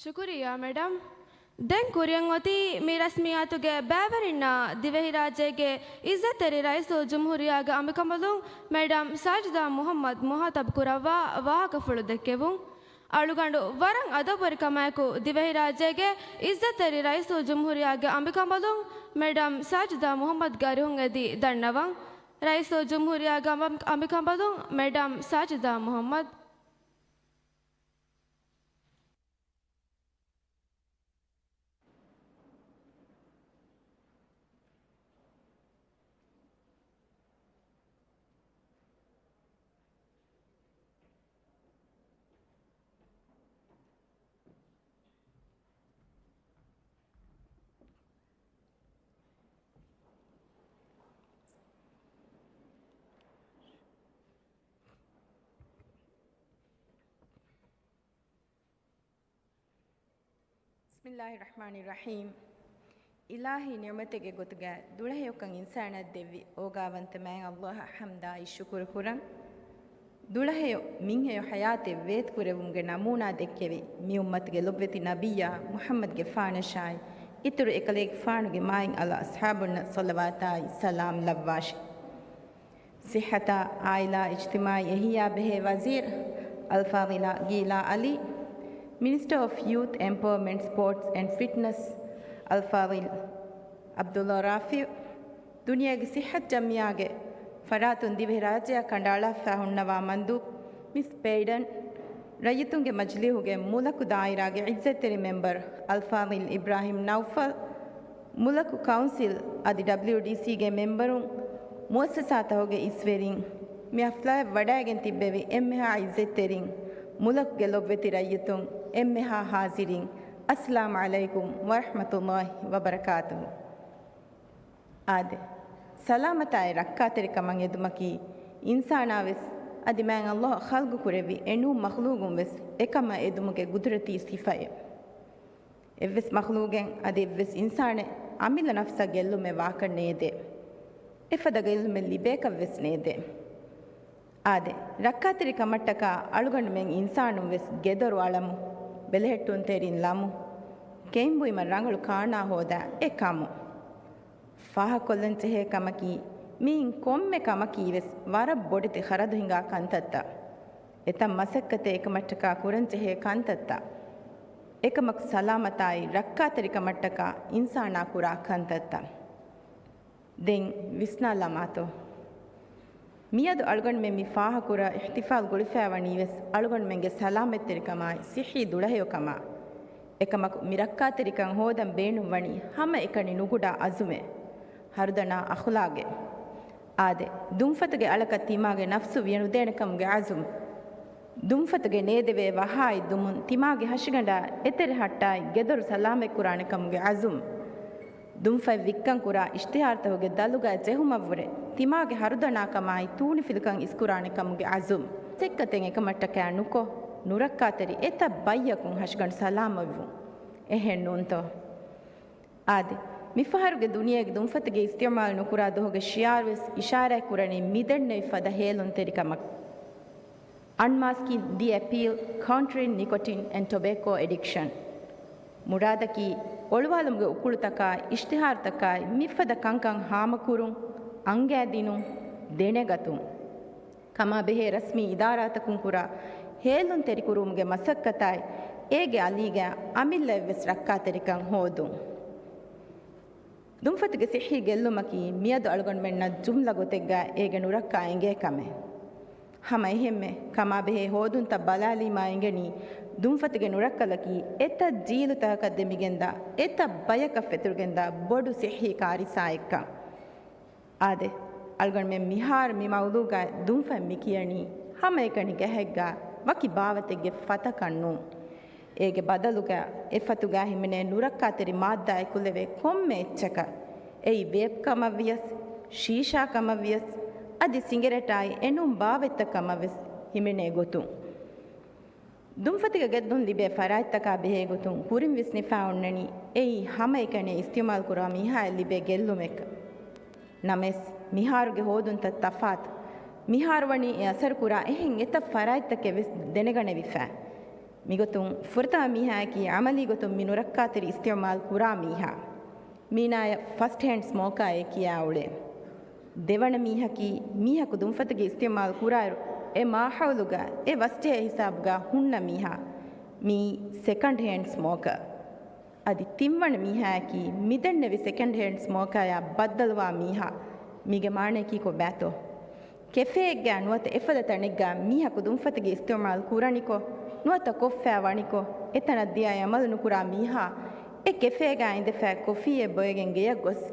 ޝުކުރިއްޔާ، މެޑަމް. ދެން ކުރިއަށް އޮތީ މި ރަސްމިއްޔާތުގެ ބައިވެރިންނާ ދިވެހިރާއްޖޭގެ އިއްޒަތްތެރި ރައީސުލްޖުމްހޫރިއްޔާގެ އަނބިކަނބަލުން މެޑަމް ސާޖިދާ މުޙައްމަދު މުޚާޠަބު ކުރައްވާ ވާހަކަފުޅު ދެއްކެވުން. އަޅުގަނޑު ވަރަށް އަދަބުވެރިކަމާއެކު ދިވެހިރާއްޖޭގެ އިއްޒަތްތެރި ރައީސުލްޖުމްހޫރިއްޔާގެ އަނބިކަނބަލުން މެޑަމް ސާޖިދާ މުޙައްމަދުގެ އަރިހުން އެދި ދަންނަވަން. ރައީސުލްޖުމްހޫރިއްޔާގެ އަނބި-، އަނބިކަނބަލުން މެޑަމް ސާޖިދާ މުޙައްމަދު. ބިސްމިއްލާހި ރަޙްމާނި ރަޙީމް. އިލާހީ ނިޢުމަތެއްގެ ގޮތުގައި ދުޅަހެޔޮކަން އިންސާނާއަށް ދެއްވި އޯގާވަންތަ މާތް ﷲ އަށް ޙަމްދާއި ޝުކުރު ކުރަން. ދުޅަހެޔޮ މިންހެޔޮ ޙަޔާތެއް ވޭތުކުރެވުމުގެ ނަމޫނާ ދެއްކެވި މި އުއްމަތުގެ ލޮބުވެތި ނަބިއްޔާ މުޙައްމަދުގެފާނަށާއި، އިތުރު އެކަލޭގެފާނުގެ މާތް އަލަށް އަޞްޙާބުންނަށް ޞަލަވާތާއި ސަލާމް ލައްވާށި. ޞިއްޙަތާ، އާއިލާ، އިޖްތިމާޢީ އެހްޔާ ބެހޭ ވަޒީރު އަލްފާޟިލާ ގީލާ ޢަލީ، މިނިސްޓަރ އޮފް ޔޫތު އެމްޕަވަރމަންޓް، ސްޕޯޓްސް އެންޑް ފިޓްނަސް އަލްފާޟިލް ޢަބްދުﷲ ރާފިޢު، ދުނިޔޭގެ ޞިއްޙަތު ޖަމްޢިއްޔާގެ ފަރާތުން ދިވެހިރާއްޖެއަށް ކަނޑައަޅާފަ ހުންނަވާ މަންދޫބު މިސް ޕެއިޑަން، ރައްޔިތުންގެ މަޖިލީހުގެ މުލަކު ދާއިރާގެ ޢިއްޒަތްތެރި މެމްބަރު އަލްފާޟިލް އިބްރާހިމް ނައުފަލް، މުލަކު ކައުންސިލް އަދި ޑަބްލިއުޑީސީގެ މެމްބަރުން، މުއައްސަސާތަކުގެ އިސްވެރިން، މި ޙަފްލާއަށް ވަޑައިގެން ތިއްބެވި އެންމެހާ ޢިއްޒަތްތެރިން، މުލަކުގެ ލޮބުވެތި ރައްޔިތުން، އެންމެހާ ޙާޟިރީން، އައްސަލާމު ޢަލައިކުމް ވަރަޙްމަތުﷲ ވަބަރަކާތުހު. އާދެ، ސަލާމަތާއި ރައްކާތެރިކަމަށް އެދުމަކީ، އިންސާނާވެސް އަދި މާތް ﷲ އަށް ޚަލްޤު ކުރެއްވި އެނޫން މަޚްލޫގުން ވެސް އެކަމަށް އެދުމުގެ ގުދުރަތީ ސިފައެއް. އެއްވެސް މަޚްލޫގެއް އަދި އެއްވެސް އިންސާނެއް އަމިއްލަ ނަފްސަށް ގެއްލުމެއް ވާކަށް ނޭދޭ. އެފަދަ ގެއްލުމެއް ލިބޭކަށް ވެސް ނޭދޭ. އާދެ، ރައްކާތެރި ކަމަށްޓަކާ އަޅުގަނޑުމެން އިންސާނުން ވެސް ގެދޮރު އަޅަމު، ބެލެހެއްޓުންތެރިން ލަމު، ކެއިން ބުއިމަށް ރަނގަޅު ކާނާ ހޯދާ އެ ކަމު. ފާހަގަކޮށްލަން ޖެހޭ ކަމަކީ، މިއިން ކޮންމެ ކަމަކީ ވެސް ވަރަށް ބޮޑެތި ޚަރަދު ހިނގާ ކަންތައްތައް. އެތައް މަސައްކަތެއް އެކަމަށްޓަކާ ކުރަން ޖެހޭ ކަންތައްތައް. އެކަމަކު ސަލާމަތާއި ރައްކާތެރިކަމަށްޓަކާ އިންސާނާ ކުރާ ކަންތައްތައް. ދެން ވިސްނާލާމާތޯ. މިއަދު އަޅުގަނޑުމެން މި ފާހަކުރާ އިޙްތިފާލް ގުޅިފައިވަނީ ވެސް އަޅުގަނޑުމެންގެ ސަލާމަތްތެރިކަމާއި ޞިއްޙީ ދުޅަހެޔޮކަމާ. އެކަމަކު މި ރައްކާތެރިކަން ހޯދަން ބޭނުންވަނީ ހަމައެކަނި ނުގުޑާ އަޒުމެއް، ހަރުދަނާ އަޚުލާގެއް. އާދެ، ދުންފަތުގެ އަޅަކަށް ތިމާގެ ނަފްސު ވިޔަނުދޭނެ ކަމުގެ އަޒުމް. ދުންފަތުގެ ނޭދެވޭ ވަހާއި ދުމުން ތިމާގެ ހަށިގަނޑާ އެތެރެ ހައްޓާއި ގެދޮރު ސަލާމަތްކުރާނެ ކަމުގެ އަޒުމް. ދުންފަތް ވިއްކަން ކުރާ އިޝްތިހާރުތަކުގެ ދަލުގައި ޖެހުމަށްވުރެ ތިމާގެ ހަރުދަނާކަމާއި ތޫނިފިލިކަން އިސްކުރާނެ ކަމުގެ އަޒުމް. މަސައްކަތެއް އެކަމަށްޓަކާ ނުކޮށް، ނުރައްކާތެރި އެތައް ބައްޔަކުން ހަށިގަނޑު ސަލާމަތްވުން. އެހެން ނޫންތޯ؟ އާދެ، މިފަހަރުގެ ދުނިޔޭގެ ދުންފަތުގެ އިސްތިޢުމާލު ނުކުރާ ދުވަހުގެ ޝިޢާރުވެސް އިޝާރާތް ކުރަނީ މިދެންނެވި ފަދަ ހޭލުންތެރިކަމަށް. Unmasking the Appeal: Countering Nicotine and Tobacco Addiction. މުރާދަކީ، އޮޅުވާލުމުގެ އުކުޅުތަކާއި އިޝްތިހާރުތަކާއި މިފަދަ ކަންކަން ހާމަކުރުން، އަންގައިދިނުން، ދެނެގަތުން. ކަމާބެހޭ ރަސްމީ އިދާރާތަކުން ކުރާ ހޭލުންތެރިކުރުވުމުގެ މަސައްކަތާއި، އޭގެ އަލީގަ އަމިއްލައަށްވެސް ރައްކާތެރިކަން ހޯދުން. ދުންފަތުގެ ޞިއްޙީ ގެއްލުމަކީ މިއަދު އަޅުގަނޑުމެންނަށް ޖުމްލަ ގޮތެއްގަ އޭގެ ނުރައްކާ އެނގޭ ކަމެއް. ހަމަ އެހެންމެ، ކަމާބެހޭ ހޯދުންތައް ބަލާލީމާ އެނގެނީ، ދުންފަތުގެ ނުރައްކަލަކީ އެތައް ޖީލުތަކަކަށް ދެމިގެންދާ، އެތައް ބަޔަކަށް ފެތުރިގެންދާ ބޮޑު ޞިއްޙީ ކާރިސާއެއްކަން. އާދެ، އަޅުގަނޑުމެން މިހާރު މި މައުޟޫގައި ދުންފަތް މިކިޔަނީ ހަމައެކަނި ގަހެއްގަ ވަކި ބާވަތެއްގެ ފަތަކަށް ނޫން. އޭގެ ބަދަލުގަ އެ ފަތުގަ ހިމެނޭ ނުރައްކާތެރި މާއްދާއެއް ކުލެވޭ ކޮންމެ އެއްޗަކަށް، އެއީ ވޭޕް ކަމަށްވިޔަސް، ޝީޝާ ކަމަށްވިޔަސް، އަދި ސިނގެރޭޓާއި އެނޫން ބާވަތްތައް ކަމަށްވެސް ހިމެނޭ ގޮތުން. ދުންފަތުގެ ގެއްލުން ލިބޭ ފަރާތްތަކާ ބެހޭ ގޮތުން ކުރިން ވިސްނިފަ އޮންނަނީ އެއީ ހަމައެކަނި އިސްތިޢުމާލު ކުރާ މީހާއަށް ލިބޭ ގެއްލުމެއްކަން. ނަމަވެސް، މިހާރުގެ ހޯދުންތައް ތަފާތު. މިހާރު ވަނީ އެ އަސަރު ކުރާ އެހެން އެތައް ފަރާތްތަކެއް ވެސް ދެނެގަނެވިފަ. މިގޮތުން ފުރަތަމަ މީހާއަކީ އަމަލީ ގޮތުން މި ނުރައްކާތެރި އިސްތިޢުމާލު ކުރާ މީހާ. މީނާޔަށް ފަސްޓް ހޭންޑް ސްމޯކާއޭ ކިޔާ އުޅޭ. ދެވަނަ މީހަކީ މީހަކު ދުންފަތުގެ އިސްތިޢުމާލު ކުރާއިރު އެ މާހައުލުގަ އެ ވަސްޖެހޭ ހިސާބުގަ ހުންނަ މީހާ. މީ ސެކަންޑް ހޭންޑް ސްމޯކާ. އަދި ތިންވަނަ މީހާއަކީ މިދެންނެވި ސެކަންޑް ހޭންޑް ސްމޯކާޔާ ބައްދަލުވާ މީހާ. މީގެ މާނަޔަކީ ކޮބާތޯ؟ ކެފޭއެއްގަ ނުވަތަ އެފަދަ ތަނެއްގަ މީހަކު ދުންފަތުގެ އިސްތިޢުމާލު ކުރަނިކޮށް، ނުވަތަ ކޮށްފައި ވަނިކޮށް، އެތަނަށް ދިޔައި އަމަލު ނުކުރާ މީހާ، އެ ކެފޭގަ އިނދެފަ ކޮފީއެއް ބޮއެގެން ގެޔަށް ގޮސް،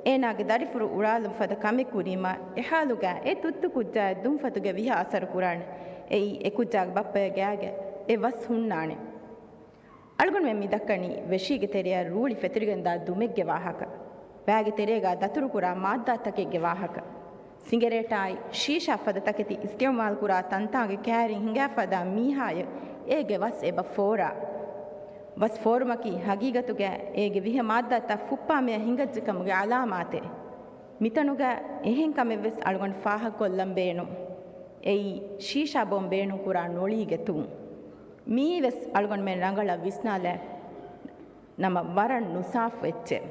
އޭނާގެ ދަރިފުޅު އުޅާލުން ފަދަ ކަމެއް ކުރީމަ، އެ ހާލުގަ އެ ތުއްތު ކުއްޖާއަށް ދުންފަތުގެ ވިހަ އަސަރު ކުރާނެ. އެއީ އެ ކުއްޖާގެ ބައްޕަގެ ގާގަ އެ ވަސް ހުންނާނެ. އަޅުގަނޑުމެން މި ދައްކަނީ ވެށީގެ ތެރެއަށް ރޫޅި ފެތުރިގެންދާ ދުމެއްގެ ވާހަކަ. ވައިގެ ތެރޭގަ ދަތުރުކުރާ މާއްދާތަކެއްގެ ވާހަކަ. ސިނގެރޭޓާއި ޝީޝާ ފަދަ ތަކެތި އިސްތިޢުމާލުކުރާ ތަންތާނގެ ކައިރިން ހިނގާފަދަ މީހާޔަށް އޭގެ ވަސް އެބަ ފޯރާ. ވަސް ފޯރުމަކީ ހަގީގަތުގަ އޭގެ ވިހަ މާއްދާތައް ފުއްޕާމެޔަށް ހިނގައްޖެކަމުގެ އަލާމާތެއް. މިތަނުގަ އެހެން ކަމެއްވެސް އަޅުގަނޑު ފާހަގަކޮށްލަން ބޭނުން. އެއީ ޝީޝާ ބޯން ބޭނުންކުރާ ނޮޅީގެ ތުން. މިއީވެސް އަޅުގަނޑުމެން ރަނގަޅަށް ވިސްނާލައި ނަމަ ވަރަށް ނުސާފު އެއްޗެއް.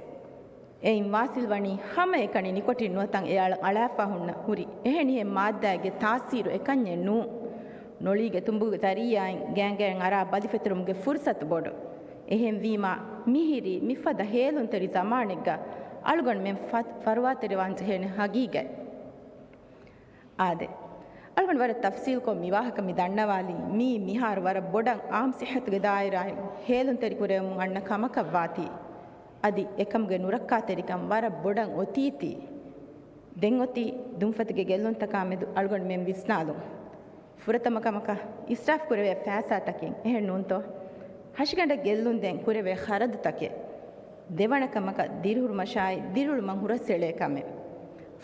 އެއިން ވާސިލް ވަނީ ހަމައެކަނި ނިކޮޓިން ނުވަތަ އެ އަޅަ-، އަޅާފަ ހުންނަ ހުރި އެހެނިހެން މާއްދާއެއްގެ ތާސީރު އެކަންޏެއް ނޫން. ނޮޅީގެ ތުނބުގެ ޒަރީއާއިން ގާނގާއިން އަރާ ބަލިފެތުރުމުގެ ފުރުސަތު ބޮޑު. އެހެންވީމާ، މިހިރީ މިފަދަ ހޭލުންތެރި ޒަމާނެއްގަ އަޅުގަނޑުމެން ފަ-، ފަރުވާތެރިވާން ޖެހޭނެ ހަގީގަތް. އާދެ، އަޅުގަނޑު ވަރަށް ތަފްސީލްކޮށް މި ވާހަކަ މި ދަންނަވާލީ، މީ މިހާރު ވަރަށް ބޮޑަށް އާއްމު ސިއްހަތުގެ ދާއިރާއިން ހޭލުންތެރިކުރެވެމުން އަންނަ ކަމަކަށްވާތީ. އަދި އެކަމުގެ ނުރައްކާތެރިކަން ވަރަށް ބޮޑަށް އޮތީތީ. ދެން އޮތީ ދުންފަތުގެ ގެއްލުންތަކާ މެދު އަޅުގަނޑުމެން ވިސްނާލުން. ފުރަތަމަ ކަމަކަށް، އިސްރާފް ކުރެވޭ ފައިސާތަކެއް އެހެން ނޫންތޯ؟ ހަށިގަނޑަށް ގެއްލުން ދޭން ކުރެވޭ ޚަރަދުތަކެއް. ދެވަނަ ކަމަކަށް، ދިރިހުރުމަށާއި ދިރިއުޅުމަށް ހުރަސްއެޅޭ ކަމެއް.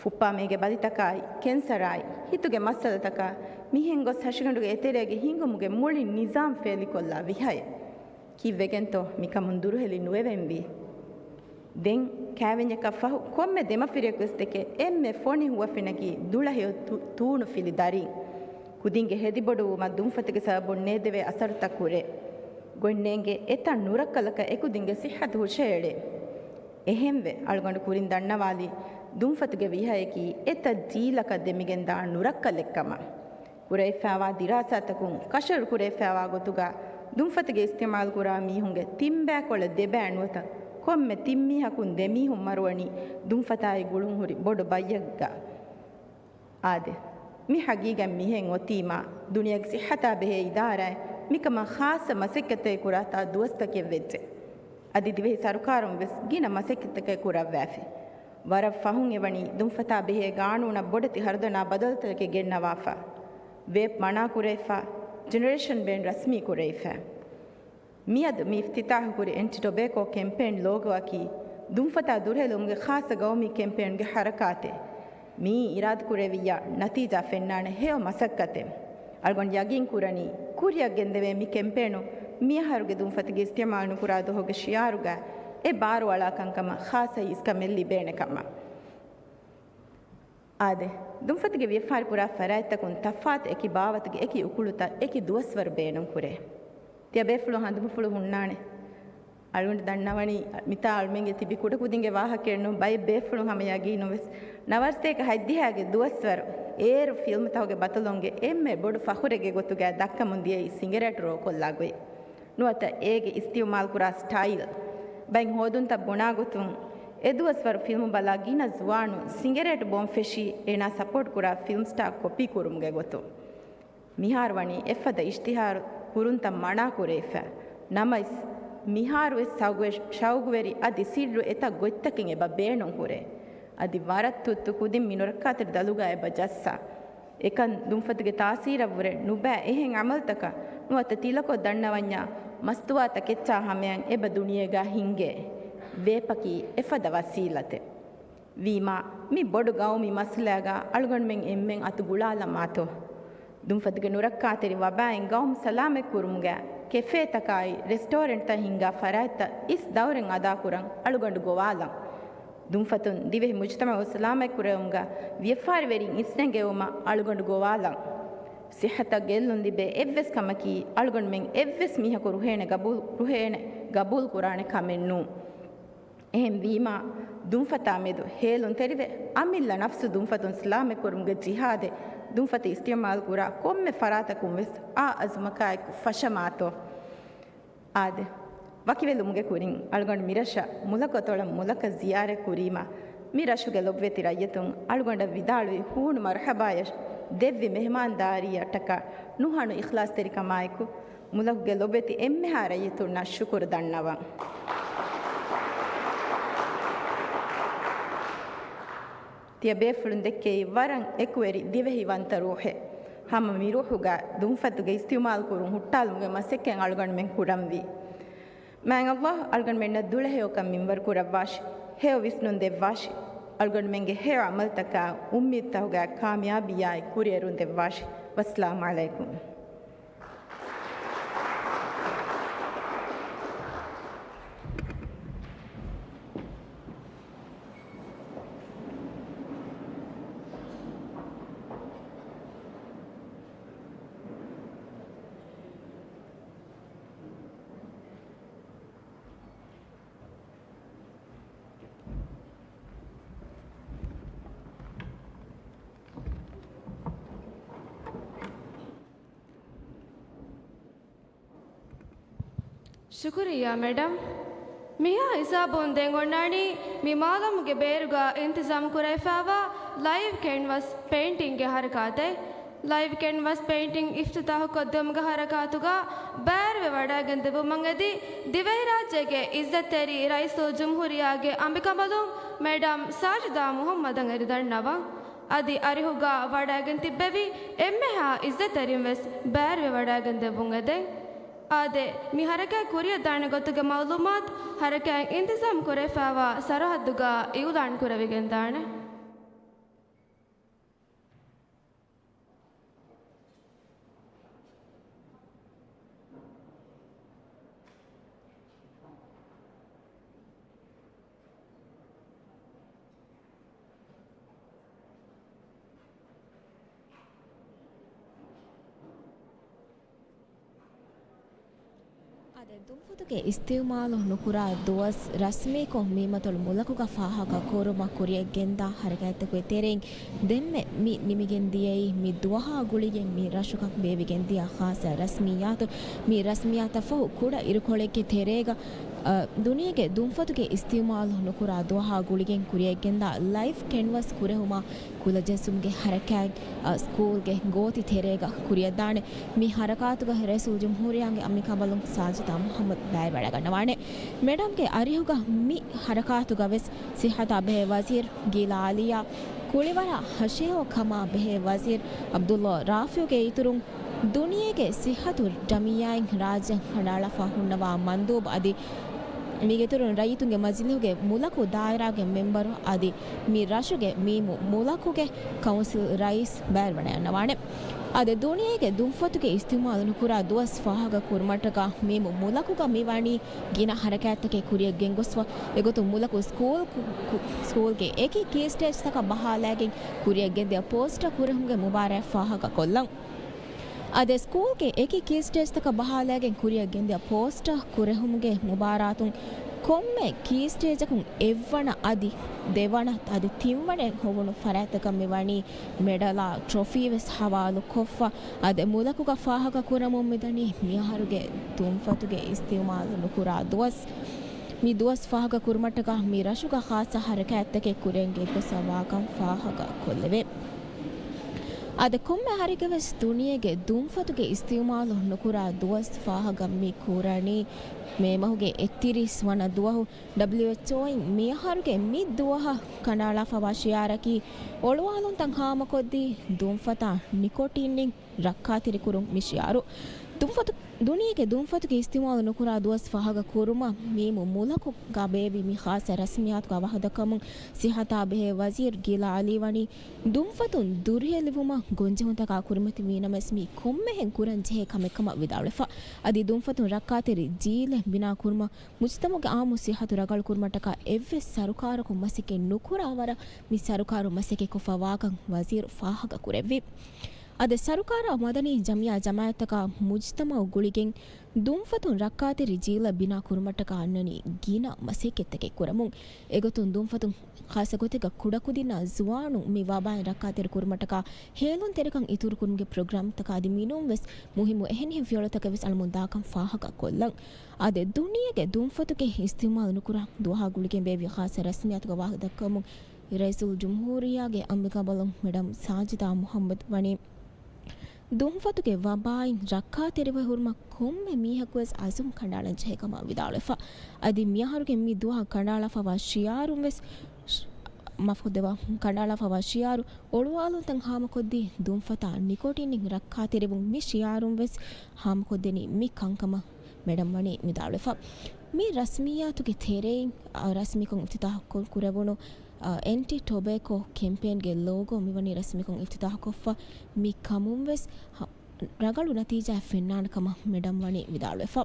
ފުއްޕާމޭގެ ބަލިތަކާއި، ކެންސަރާއި، ހިތުގެ މައްސަލަތަކާ، މިހެން ގޮސް ހަށިގަނޑުގެ އެތެރޭގެ ހިނގުމުގެ މުޅި ނިޒާމް ފޭލިކޮށްލާ ވިހައެއް. ކީއްވެގެންތޯ މިކަމުން ދުރުހެލި ނުވެވެންވީ؟ ދެން ކާވެންޏަކަށް ފަހު ކޮންމެ ދެމަފިރިޔަކުވެސް ދެކެ އެންމެ ފޮނި ހުވަފެނަކީ ދުޅަހެޔޮ ތޫ-، ތޫނުފިލި ދަރީން. ކުދިންގެ ހެދިބޮޑުވުމަށް ދުންފަތުގެ ސަބަބުން ނޭދެވޭ އަސަރުތައް ކުރޭ. ގޮތްނޭނގެ އެތައް ނުރައްކަލަކަށް އެކުދިންގެ ސިއްހަތު ހުށައެޅޭ. އެހެންވެ، އަޅުގަނޑު ކުރިން ދަންނަވާލީ، ދުންފަތުގެ ވިހަޔަކީ އެތައް ޖީލަކަށް ދެމިގެންދާ ނުރައްކަލެއްކަމަށް. ކުރެވިފައިވާ ދިރާސާތަކުން ކަށަވަރު ކުރެވިފައިވާ ގޮތުގަ، ދުންފަތުގެ އިސްތިޢުމާލު ކުރާ މީހުންގެ ތިންބައިކޮޅަށް ދެބައި ނުވަތަ ކޮންމެ ތިން މީހަކުން ދެ މީހުން މަރުވަނީ ދުންފަތާއި ގުޅުންހުރި ބޮޑު ބައްޔެއްގަ. އާދެ، މި ހަގީގަތް މިހެން އޮތީމާ، ދުނިޔޭގެ ސިއްހަތާ ބެހޭ އިދާރާއެއް މިކަމަށް ޚާއްޞަ މަސައްކަތެއް ކުރާތާ ދުވަސްތަކެއް ވެއްޖެ. އަދި ދިވެހި ސަރުކާރުން ވެސް ގިނަ މަސައްކަތްތަކެއް ކުރައްވާފި. ވަރަށް ފަހުން އެވަނީ ދުންފަތާ ބެހޭ ގާނޫނަށް ބޮޑެތި ހަރުދަނާ ބަދަލުތަކެއް ގެންނަވާފަ. ވޭޕް މަނާ ކުރެވިފަ، ޖެނެރޭޝަން ބޭން ރަސްމީ ކުރެވިފަ. މިއަދު މި އިފްތިތާޙު ކުރި އެންޓި ޓޮބޭކޯ ކެމްޕޭން ލޯގޯއަކީ ދުންފަތާ ދުރުހެލުމުގެ ޚާއްޞަ ގައުމީ ކެމްޕޭންގެ ހަރަކާތެއް. މިއީ އިރާދަކުރެއްވިއްޔާ ނަތީޖާ ފެންނާނެ ހެޔޮ މަސައްކަތެއް. އަޅުގަނޑު ޔަގީން ކުރަނީ ކުރިއަށް ގެންދެވޭ މި ކެމްޕޭނު މިއަހަރުގެ ދުންފަތުގެ އިސްތިޢުމާލު ނުކުރާ ދުވަހުގެ ޝިޢާރުގަ އެ ބާރުއަޅާ ކަންކަމަށް ޚާއްޞަ އިސްކަމެއް ލިބޭނެ ކަމަށް. އާދެ، ދުންފަތުގެ ވިޔަފާރި ކުރާ ފަރާތްތަކުން ތަފާތު އެކި ބާވަތުގެ އެކި އުކުޅުތައް އެކި ދުވަސްވަރު ބޭނުން ކުރޭ. ތިޔަ ބޭފުޅުން ހަނދުމަފުޅު ހުންނާނެ. އަޅުގަނޑު ދަންނަވަނީ މިތާ އަޅުމެންގެ ތިބި ކުޑަކުދިންގެ ވާހަކައެއް ނޫން، ބައެއް ބޭފުޅުން ހަމަ ޔަގީނުން ވެސް. ނަވާރަ ސަތޭކަ ހަތްދިހައިގެ ދުވަސްވަރު އޭރު ފިލްމުތަކުގެ ބަތަލުންގެ އެންމެ ބޮޑު ފަޚުރެއްގެ ގޮތުގައި ދައްކަމުން ދިޔައީ ސިނގަރޭޓް ރޯކޮށްލާ ގޮތް. ނުވަތަ އޭގެ އިސްތިޢުމާލުކުރާ ސްޓައިލް. ބައެއް ހޯދުންތައް ބުނާ ގޮތުން، އެދުވަސްވަރު ފިލްމު ބަލާ ގިނަ ޒުވާނުން ސިނގަރޭޓް ބޯން ފެށީ، އޭނާ ސަޕޯޓް ކުރާ ފިލްމް ސްޓާ ކޮޕީ ކުރުމުގެ ގޮތުން. މިހާރު ވަނީ އެފަދަ އިޝްތިހާރު ކުރުންތައް މަނާ ކުރެވިފަ. ނަމަވެސް، މިހާރުވެސް ޝައުގުވެ-، ޝައުގުވެރި އަދި ސިއްރު އެތައް ގޮތްތަކެއް އެބަ ބޭނުން ކުރޭ. އަދި ވަރަށް ތުއްތު ކުދިން މި ނުރައްކާތެރި ދަލުގަ އެބަ ޖައްސާ. އެކަން ދުންފަތުގެ ތާސީރަށްވުރެ ނުބައި އެހެން އަމަލުތަކަށް ނުވަތަ ތިލަކޮށް ދަންނަވަންޏާ މަސްތުވާތަކެއްޗާ ހަމަޔަށް އެބަ ދުނިޔޭގަ ހިނގޭ. ވޭޕަކީ އެފަދަ ވަސީލަތެއް. ވީމާ، މި ބޮޑު ގައުމީ މައްސަލާގަ އަޅުގަނޑުމެން އެންމެން އަތު ގުޅާލަމާތޯ؟ ދުންފަތުގެ ނުރައްކާތެރި ވަބާއިން ގައުމު ސަލާމަތްކުރުމުގަ ކެފޭތަކާއި ރެސްޓޯރެންޓްތައް ހިންގާ ފަރާތްތައް އިސް ދައުރެއް އަދާކުރަން އަޅުގަނޑު ގޮވާލަން. ދުންފަތުން ދިވެހި މުޖުތަމަޢު ސަލާމަތްކުރެވުމުގަ ވިޔަފާރިވެރިން އިސްނެންގެވުމަށް އަޅުގަނޑު ގޮވާލަން. ސިއްހަތަށް ގެއްލުން ލިބޭ އެއްވެސް ކަމަކީ އަޅުގަނޑުމެން އެއްވެސް މީހަކު ރުހޭނެ ގަބޫލު، ރުހޭނެ ގަބޫލު ކުރާނެ ކަމެއް ނޫން. އެހެންވީމާ، ދުންފަތާ މެދު ހޭލުންތެރިވެ، އަމިއްލަ ނަފްސު ދުންފަތުން ސަލާމަތްކުރުމުގެ ޖިހާދެއް ދުންފަތު އިސްތިޢުމާލު ކުރާ ކޮންމެ ފަރާތަކުން ވެސް އާ އަޒުމަކާއެކު ފަށަމާތޯ؟ އާދެ، ވަކިވެލުމުގެ ކުރިން އަޅުގަނޑު މިރަށަށް މުލަކު އަތޮޅަށް މުލަކަށް ޒިޔާރަތް ކުރީމަ، މި ރަށުގެ ލޮބުވެތި ރައްޔިތުން އަޅުގަނޑަށް ވިދާޅުވި ހޫނު މަރުޙަބާޔަށް ދެއްވި މެހެމާންދާރީއަށްޓަކާ ނުހަނު އިޚްލާޞްތެރިކަމާއެކު، މުލަކުގެ ލޮބުވެތި އެންމެހާ ރައްޔިތުންނަށް ޝުކުރު ދަންނަވަން. ތިޔަބޭފުޅުން ދެއްކެވި ވަރަށް އެކުވެރި ދިވެހިވަންތަ ރޫޙެއް. ހަމަ މި ރޫޙުގަ ދުންފަތުގެ އިސްތިޢުމާލު ކުރުން ހުއްޓާލުމުގެ މަސައްކަތް އަޅުގަނޑުމެން ކުރަންވީ. މާތް ﷲ އަޅުގަނޑުމެންނަށް ދުޅަހެޔޮކަން މިންވަރު ކުރައްވާށި. ހެޔޮ ވިސްނުން ދެއްވާށި. އަޅުގަނޑުމެންގެ ހެޔޮ ޢަމަލުތަކާ އުއްމީދުތަކުގަ ކާމިޔާބީއާއި ކުރިއެރުން ދެއްވާށި. ވައްސަލާމު ޢަލައިކުމް. ޝުކުރިއްޔާ މެޑަމް. މިހާ ހިސާބުން ދެން އޮންނާނީ މި މާލަމުގެ ބޭރުގަ އިންތިޒާމް ކުރެވިފައިވާ ލައިވް ކެންވަސް ޕެއިންޓިންގގެ ހަރަކާތެއް. ލައިވް ކެންވަސް ޕެއިންޓިން އިފްތިތާޙުކޮށްދިއުމުގެ ހަރަކާތުގަ ބައިވެރިވެވަޑައިގެން ދެއްވުމަށް އެދި، ދިވެހިރާއްޖޭގެ އިއްޒަތްތެރި ރައީސުލްޖުމްހޫރިއްޔާގެ އަނބިކަނބަލުން މެޑަމް ސާޖިދާ މުޙައްމަދަށް އެދި ދަންނަވަން. އަދި އަރިހުގަ ވަޑައިގެން ތިއްބެވި އެންމެހާ އިއްޒަތްތެރިން ވެސް ބައިވެރިވެވަޑައިގެން ދެއްވުން އެދެން. އާދެ، މި ހަރަކާތް ކުރިއަށް ދާނެ ގޮތުގެ މަޢުލޫމާތު ހަރަކާތް އިންތިޒާމް ކުރެވިފައިވާ ސަރަހައްދުގަ އިޢުލާން ކުރެވިގެން ދާނެ. އާދެ، ދުންފަތުގެ އިސްތިޢުމާލު ނުކުރާ ދުވަސް ރަސްމީކޮށް މީމަތޮޅު މުލަކުގަ ފާހަގަ ކުރުމަށް ކުރިއަށް ގެންދާ ހަރަކާތްތަކުގެ ތެރެއިން ދެންމެ މި ނިމިގެން ދިޔައީ މި ދުވަހާ ގުޅިގެން މި ރަށުގަ ބޭއްވިގެން ދިޔަ ޚާއްޞަ ރަސްމިއްޔާތު. މި ރަސްމިއްޔާތަށް ފަހު ކުޑަ އިރުކޮޅެއްގެ ތެރޭގަ، އަ، ދުނިޔޭގެ ދުންފަތުގެ އިސްތިޢުމާލު ނުކުރާ ދުވަހާ ގުޅިގެން ކުރިއަށް ގެންދާ ލައިވް ކެންވަސް ކުރެހުމާ ކުލަޖެއްސުމުގެ ހަރަކާތް، އަ، ސްކޫލްގެ ގޯތި ތެރޭގަ ކުރިއަށްދާނެ. މި ހަރަކާތުގަ ރައީސުލްޖުމްހޫރިއްޔާގެ އަނބިކަނބަލުން ސާޖިދާ މުޙައްމަދު ބައިވެވަޑައިގަންނަވާނެ. މެޑަމްގެ އަރިހުގަ މި ހަރަކާތުގަ ވެސް ސިއްހަތާ ބެހޭ ވަޒީރު ގީލާ ޢަލީއާ، ކުޅިވަރާ ހަށިހެޔޮ ކަމާ ބެހޭ ވަޒީރު ޢަބްދުﷲ ރާފިޢުގެ އިތުރުން، ދުނިޔޭގެ ސިއްހަތު ޖަމިއްޔާއިން ރާއްޖެ ކަނޑައަޅާފަ ހުންނަވާ މަންދޫބު އަދި މީގެއިތުރުން ރައްޔިތުންގެ މަޖިލީހުގެ މުލަކު ދާއިރާގެ މެމްބަރު އަދި މި ރަށުގެ މީމު މުލަކުގެ ކައުންސިލް ރައީސް ބައިވެވަޑައިގަންނަވާނެ. އާދެ، ދުނިޔޭގެ ދުންފަތުގެ އިސްތިޢުމާލު ނުކުރާ ދުވަސް ފާހަގަ ކުރުމަށްޓަކާ މީމު މުލަކުގަ މި ވަނީ ގިނަ ހަރަކާތްތަކެއް ކުރިއަށް ގެންގޮސްފަ، އެގޮތުން މުލަކު ސްކޫލް ކު-، ކު-، ސްކޫލްގެ އެކި ކީ ސްޓޭޖްތަކަށް ބަހާލައިގެން ކުރިއަށް ގެންދިޔަ ޕޯސްޓަރ ކުރެހުމުގެ މުބާރާތް ފާހަގަ ކޮށްލަން. އާދެ، ސްކޫލްގެ އެކި ކީ ސްޓޭޖްތަކަށް ބަހާލައިގެން ކުރިއަށް ގެންދިޔަ ޕޯސްޓަރ ކުރެހުމުގެ މުބާރާތުން ކޮންމެ ކީ ސްޓޭޖަކުން އެއްވަނަ އަދި ދެވަނަ އަދި ތިންވަނައިން ހޮވުނު ފަރާތްތަކަށް މި ވަނީ މެޑަލާ ޓްރޮފީ ވެސް ހަވާލު ކޮށްފަ. އާދެ، މުލަކުގަ ފާހަގަ ކުރަމުން މިދަނީ މިއަހަރުގެ ދުންފަތުގެ އިސްތިޢުމާލު ނުކުރާ ދުވަސް. މި ދުވަސް ފާހަގަ ކުރުމަށްޓަކާ މި ރަށުގަ ޚާއްޞަ ހަރަކާތްތަކެއް ކުރިއަށް ގެންގޮސްފަ ވާކަން ފާހަގަ ކޮށްލެވޭ. އާދެ، ކޮންމެ އަހަރެއްގަ ވެސް ދުނިޔޭގެ ދުންފަތުގެ އިސްތިޢުމާލު ނުކުރާ ދުވަސް ފާހަގަ މި ކުރަނީ މޭ މަހުގެ އެއްތިރީސް ވަނަ ދުވަހު. ޑަބްލިއުއެޗްއޯއިން މިއަހަރުގެ މި ދުވަހަށް ކަނޑައަޅާފަވާ ޝިޢާރަކީ އޮޅުވާލުންތައް ހާމަކޮށްދީ ދުންފަތާ ނިކޮޓިންއިން ރައްކާތެރިކުރުން މި ޝިޢާރު. ދުންފަތު-، ދުނިޔޭގެ ދުންފަތުގެ އިސްތިޢުމާލު ނުކުރާ ދުވަސް ފާހަގަ ކުރުމަށް މީމު މުލަކުގަ ބޭއްވި މި ޚާއްޞަ ރަސްމިއްޔާތުގެ ވަހުދަކަމުން ސިއްހަތާ ބެހޭ ވަޒީރު ގީލާ ޢަލީ ވަނީ ދުންފަތުން ދުރުހެލިވުމަށް ގޮންޖެހުންތަކާ ކުރިމަތިވީނަމަވެސް މީ ކޮންމެހެން ކުރަން ޖެހޭ ކަމެއް ކަމަށް ވިދާޅުވެފަ. އަދި ދުންފަތުން ރައްކާތެރި ޖީލެއް ބިނާ ކުރުމަށް މުޖުތަމަޢުގެ ޢާއްމު ސިއްހަތު ރަނގަޅު ކުރުމަށްޓަކާ އެއްވެސް ސަރުކާރަކުން މަސައްކަތް ނުކުރާ ވަރަށް މި ސަރުކާރު މަސައްކަތް ކޮށްފަ ވާކަން ވަޒީރު ފާހަގަ ކުރެއްވި. އަދި ސަރުކާރާ މަދަނީ ޖަމިއްޔާ ޖަމާއަތްތަކާ މުޖްތަމައު ގުޅިގެން ދުންފަތުން ރައްކާތެރި ޖީލަށް ބިނާ ކުރުމަށްޓަކާ އަންނަނީ ގިނަ މަސައްކަތްތަކެއް ކުރަމުން. އެގޮތުން ދުންފަތުން ޚާއްޞަ ގޮތެއްގަ ކުޑަކުދިންނާ ޒުވާނުން މި ވަބާއިން ރައްކާތެރި ކުރުމަށްޓަކާ ހޭލުންތެރިކަން އިތުރުކުރުމުގެ ޕްރޮގްރާމްތަކާ އަދި މިނޫން ވެސް މުހިއްމު އެހެނިހެން ފިޔަވަޅުތަކެއް ވެސް އަޅަމުން ދާކަން ފާހަގަ ކޮށްލަން. އާދެ، ދުނިޔޭގެ ދުންފަތުގެ އިސްތިޢުމާލު ނުކުރާ ދުވަހާ ގުޅިގެން ބޭއްވި ޚާއްޞަ ރަސްމިއްޔާތުގެ ވާހަކަ ދައްކަވަމުން ރައީސުލްޖުމްހޫރިއްޔާގެ އަނބިކަނބަލުން މެޑަމް ސާޖިދާ މުޙައްމަދު ވަނީ، ދުންފަތުގެ ވަބާއިން ރައްކާތެރިވެ ހުރުމަށް ކޮންމެ މީހަކުވެސް އަޒުމް ކަނޑައަޅަން ޖެހޭ ކަމަށް ވިދާޅުވެފަ. އަދި މިއަހަރުގެ މި ދުވަހަށް ކަނޑައަޅާފަވާ ޝިޢާރުން ވެސް، މާފުކޮށްދޭ، ކަނޑައަޅާފަވާ ޝިޢާރު އޮޅުވާލުންތައް ހާމަކޮށްދީ ދުންފަތާ ނިކޮޓިނިން ރައްކާތެރިވުން މި ޝިޢާރުން ވެސް ހާމަކޮށްދެނީ މި ކަންކަމަށް މެޑަމް ވަނީ ވިދާޅުވެފަ. މި ރަސްމިއްޔާތުގެ ތެރެއިން، އަ، ރަސްމީކޮށް އިފްތިތާޙުކޮށް ކުރެވުނު، އަ، އެންޓި ޓޮބޭކޯ ކެމްޕޭންގެ ލޯގޯ މިވަނީ ރަސްމީކޮށް އިފްތިތާޙުކޮށްފަ. މި ކަމުން ވެސް ހަ-، ރަނގަޅު ނަތީޖާއެއް ފެންނާނެ ކަމަށް މެޑަމް ވަނީ ވިދާޅުވެފަ.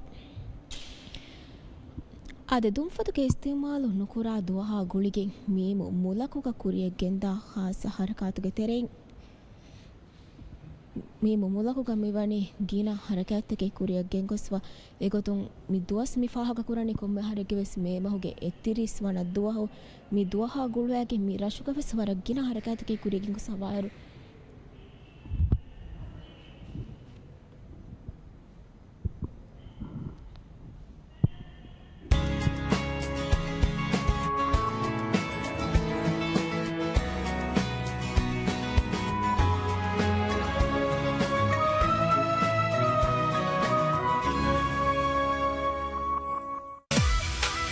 އާދެ، ދުންފަތުގެ އިސްތިޢުމާލު ނުކުރާ ދުވަހާ ގުޅިގެން މީމު މުލަކުގަ ކުރިޔަށް ގެންދާ ޚާއްޞަ ހަރަކާތުގެ ތެރެއިން، މީމު މުލަކުގަ މިވަނީ ގިނަ ހަރަކާތްތަކެއް ކުރިޔަށް ގެންގޮސްފަ. އެގޮތުން މި ދުވަސް މި ފާހަގަކުރަނީ ކޮންމެ އަހަރެއްގެ ވެސް މޭ މަހުގެ އެއްތިރީސް ވަނަ ދުވަހު. މި ދުވަހާ ގުޅުވައިގެން މި ރަށުގަ ވެސް ވަރަށް ގިނަ ހަރަކާތްތަކެއް ކުރިޔަށް ގެންގޮސްފަ ވާއިރު،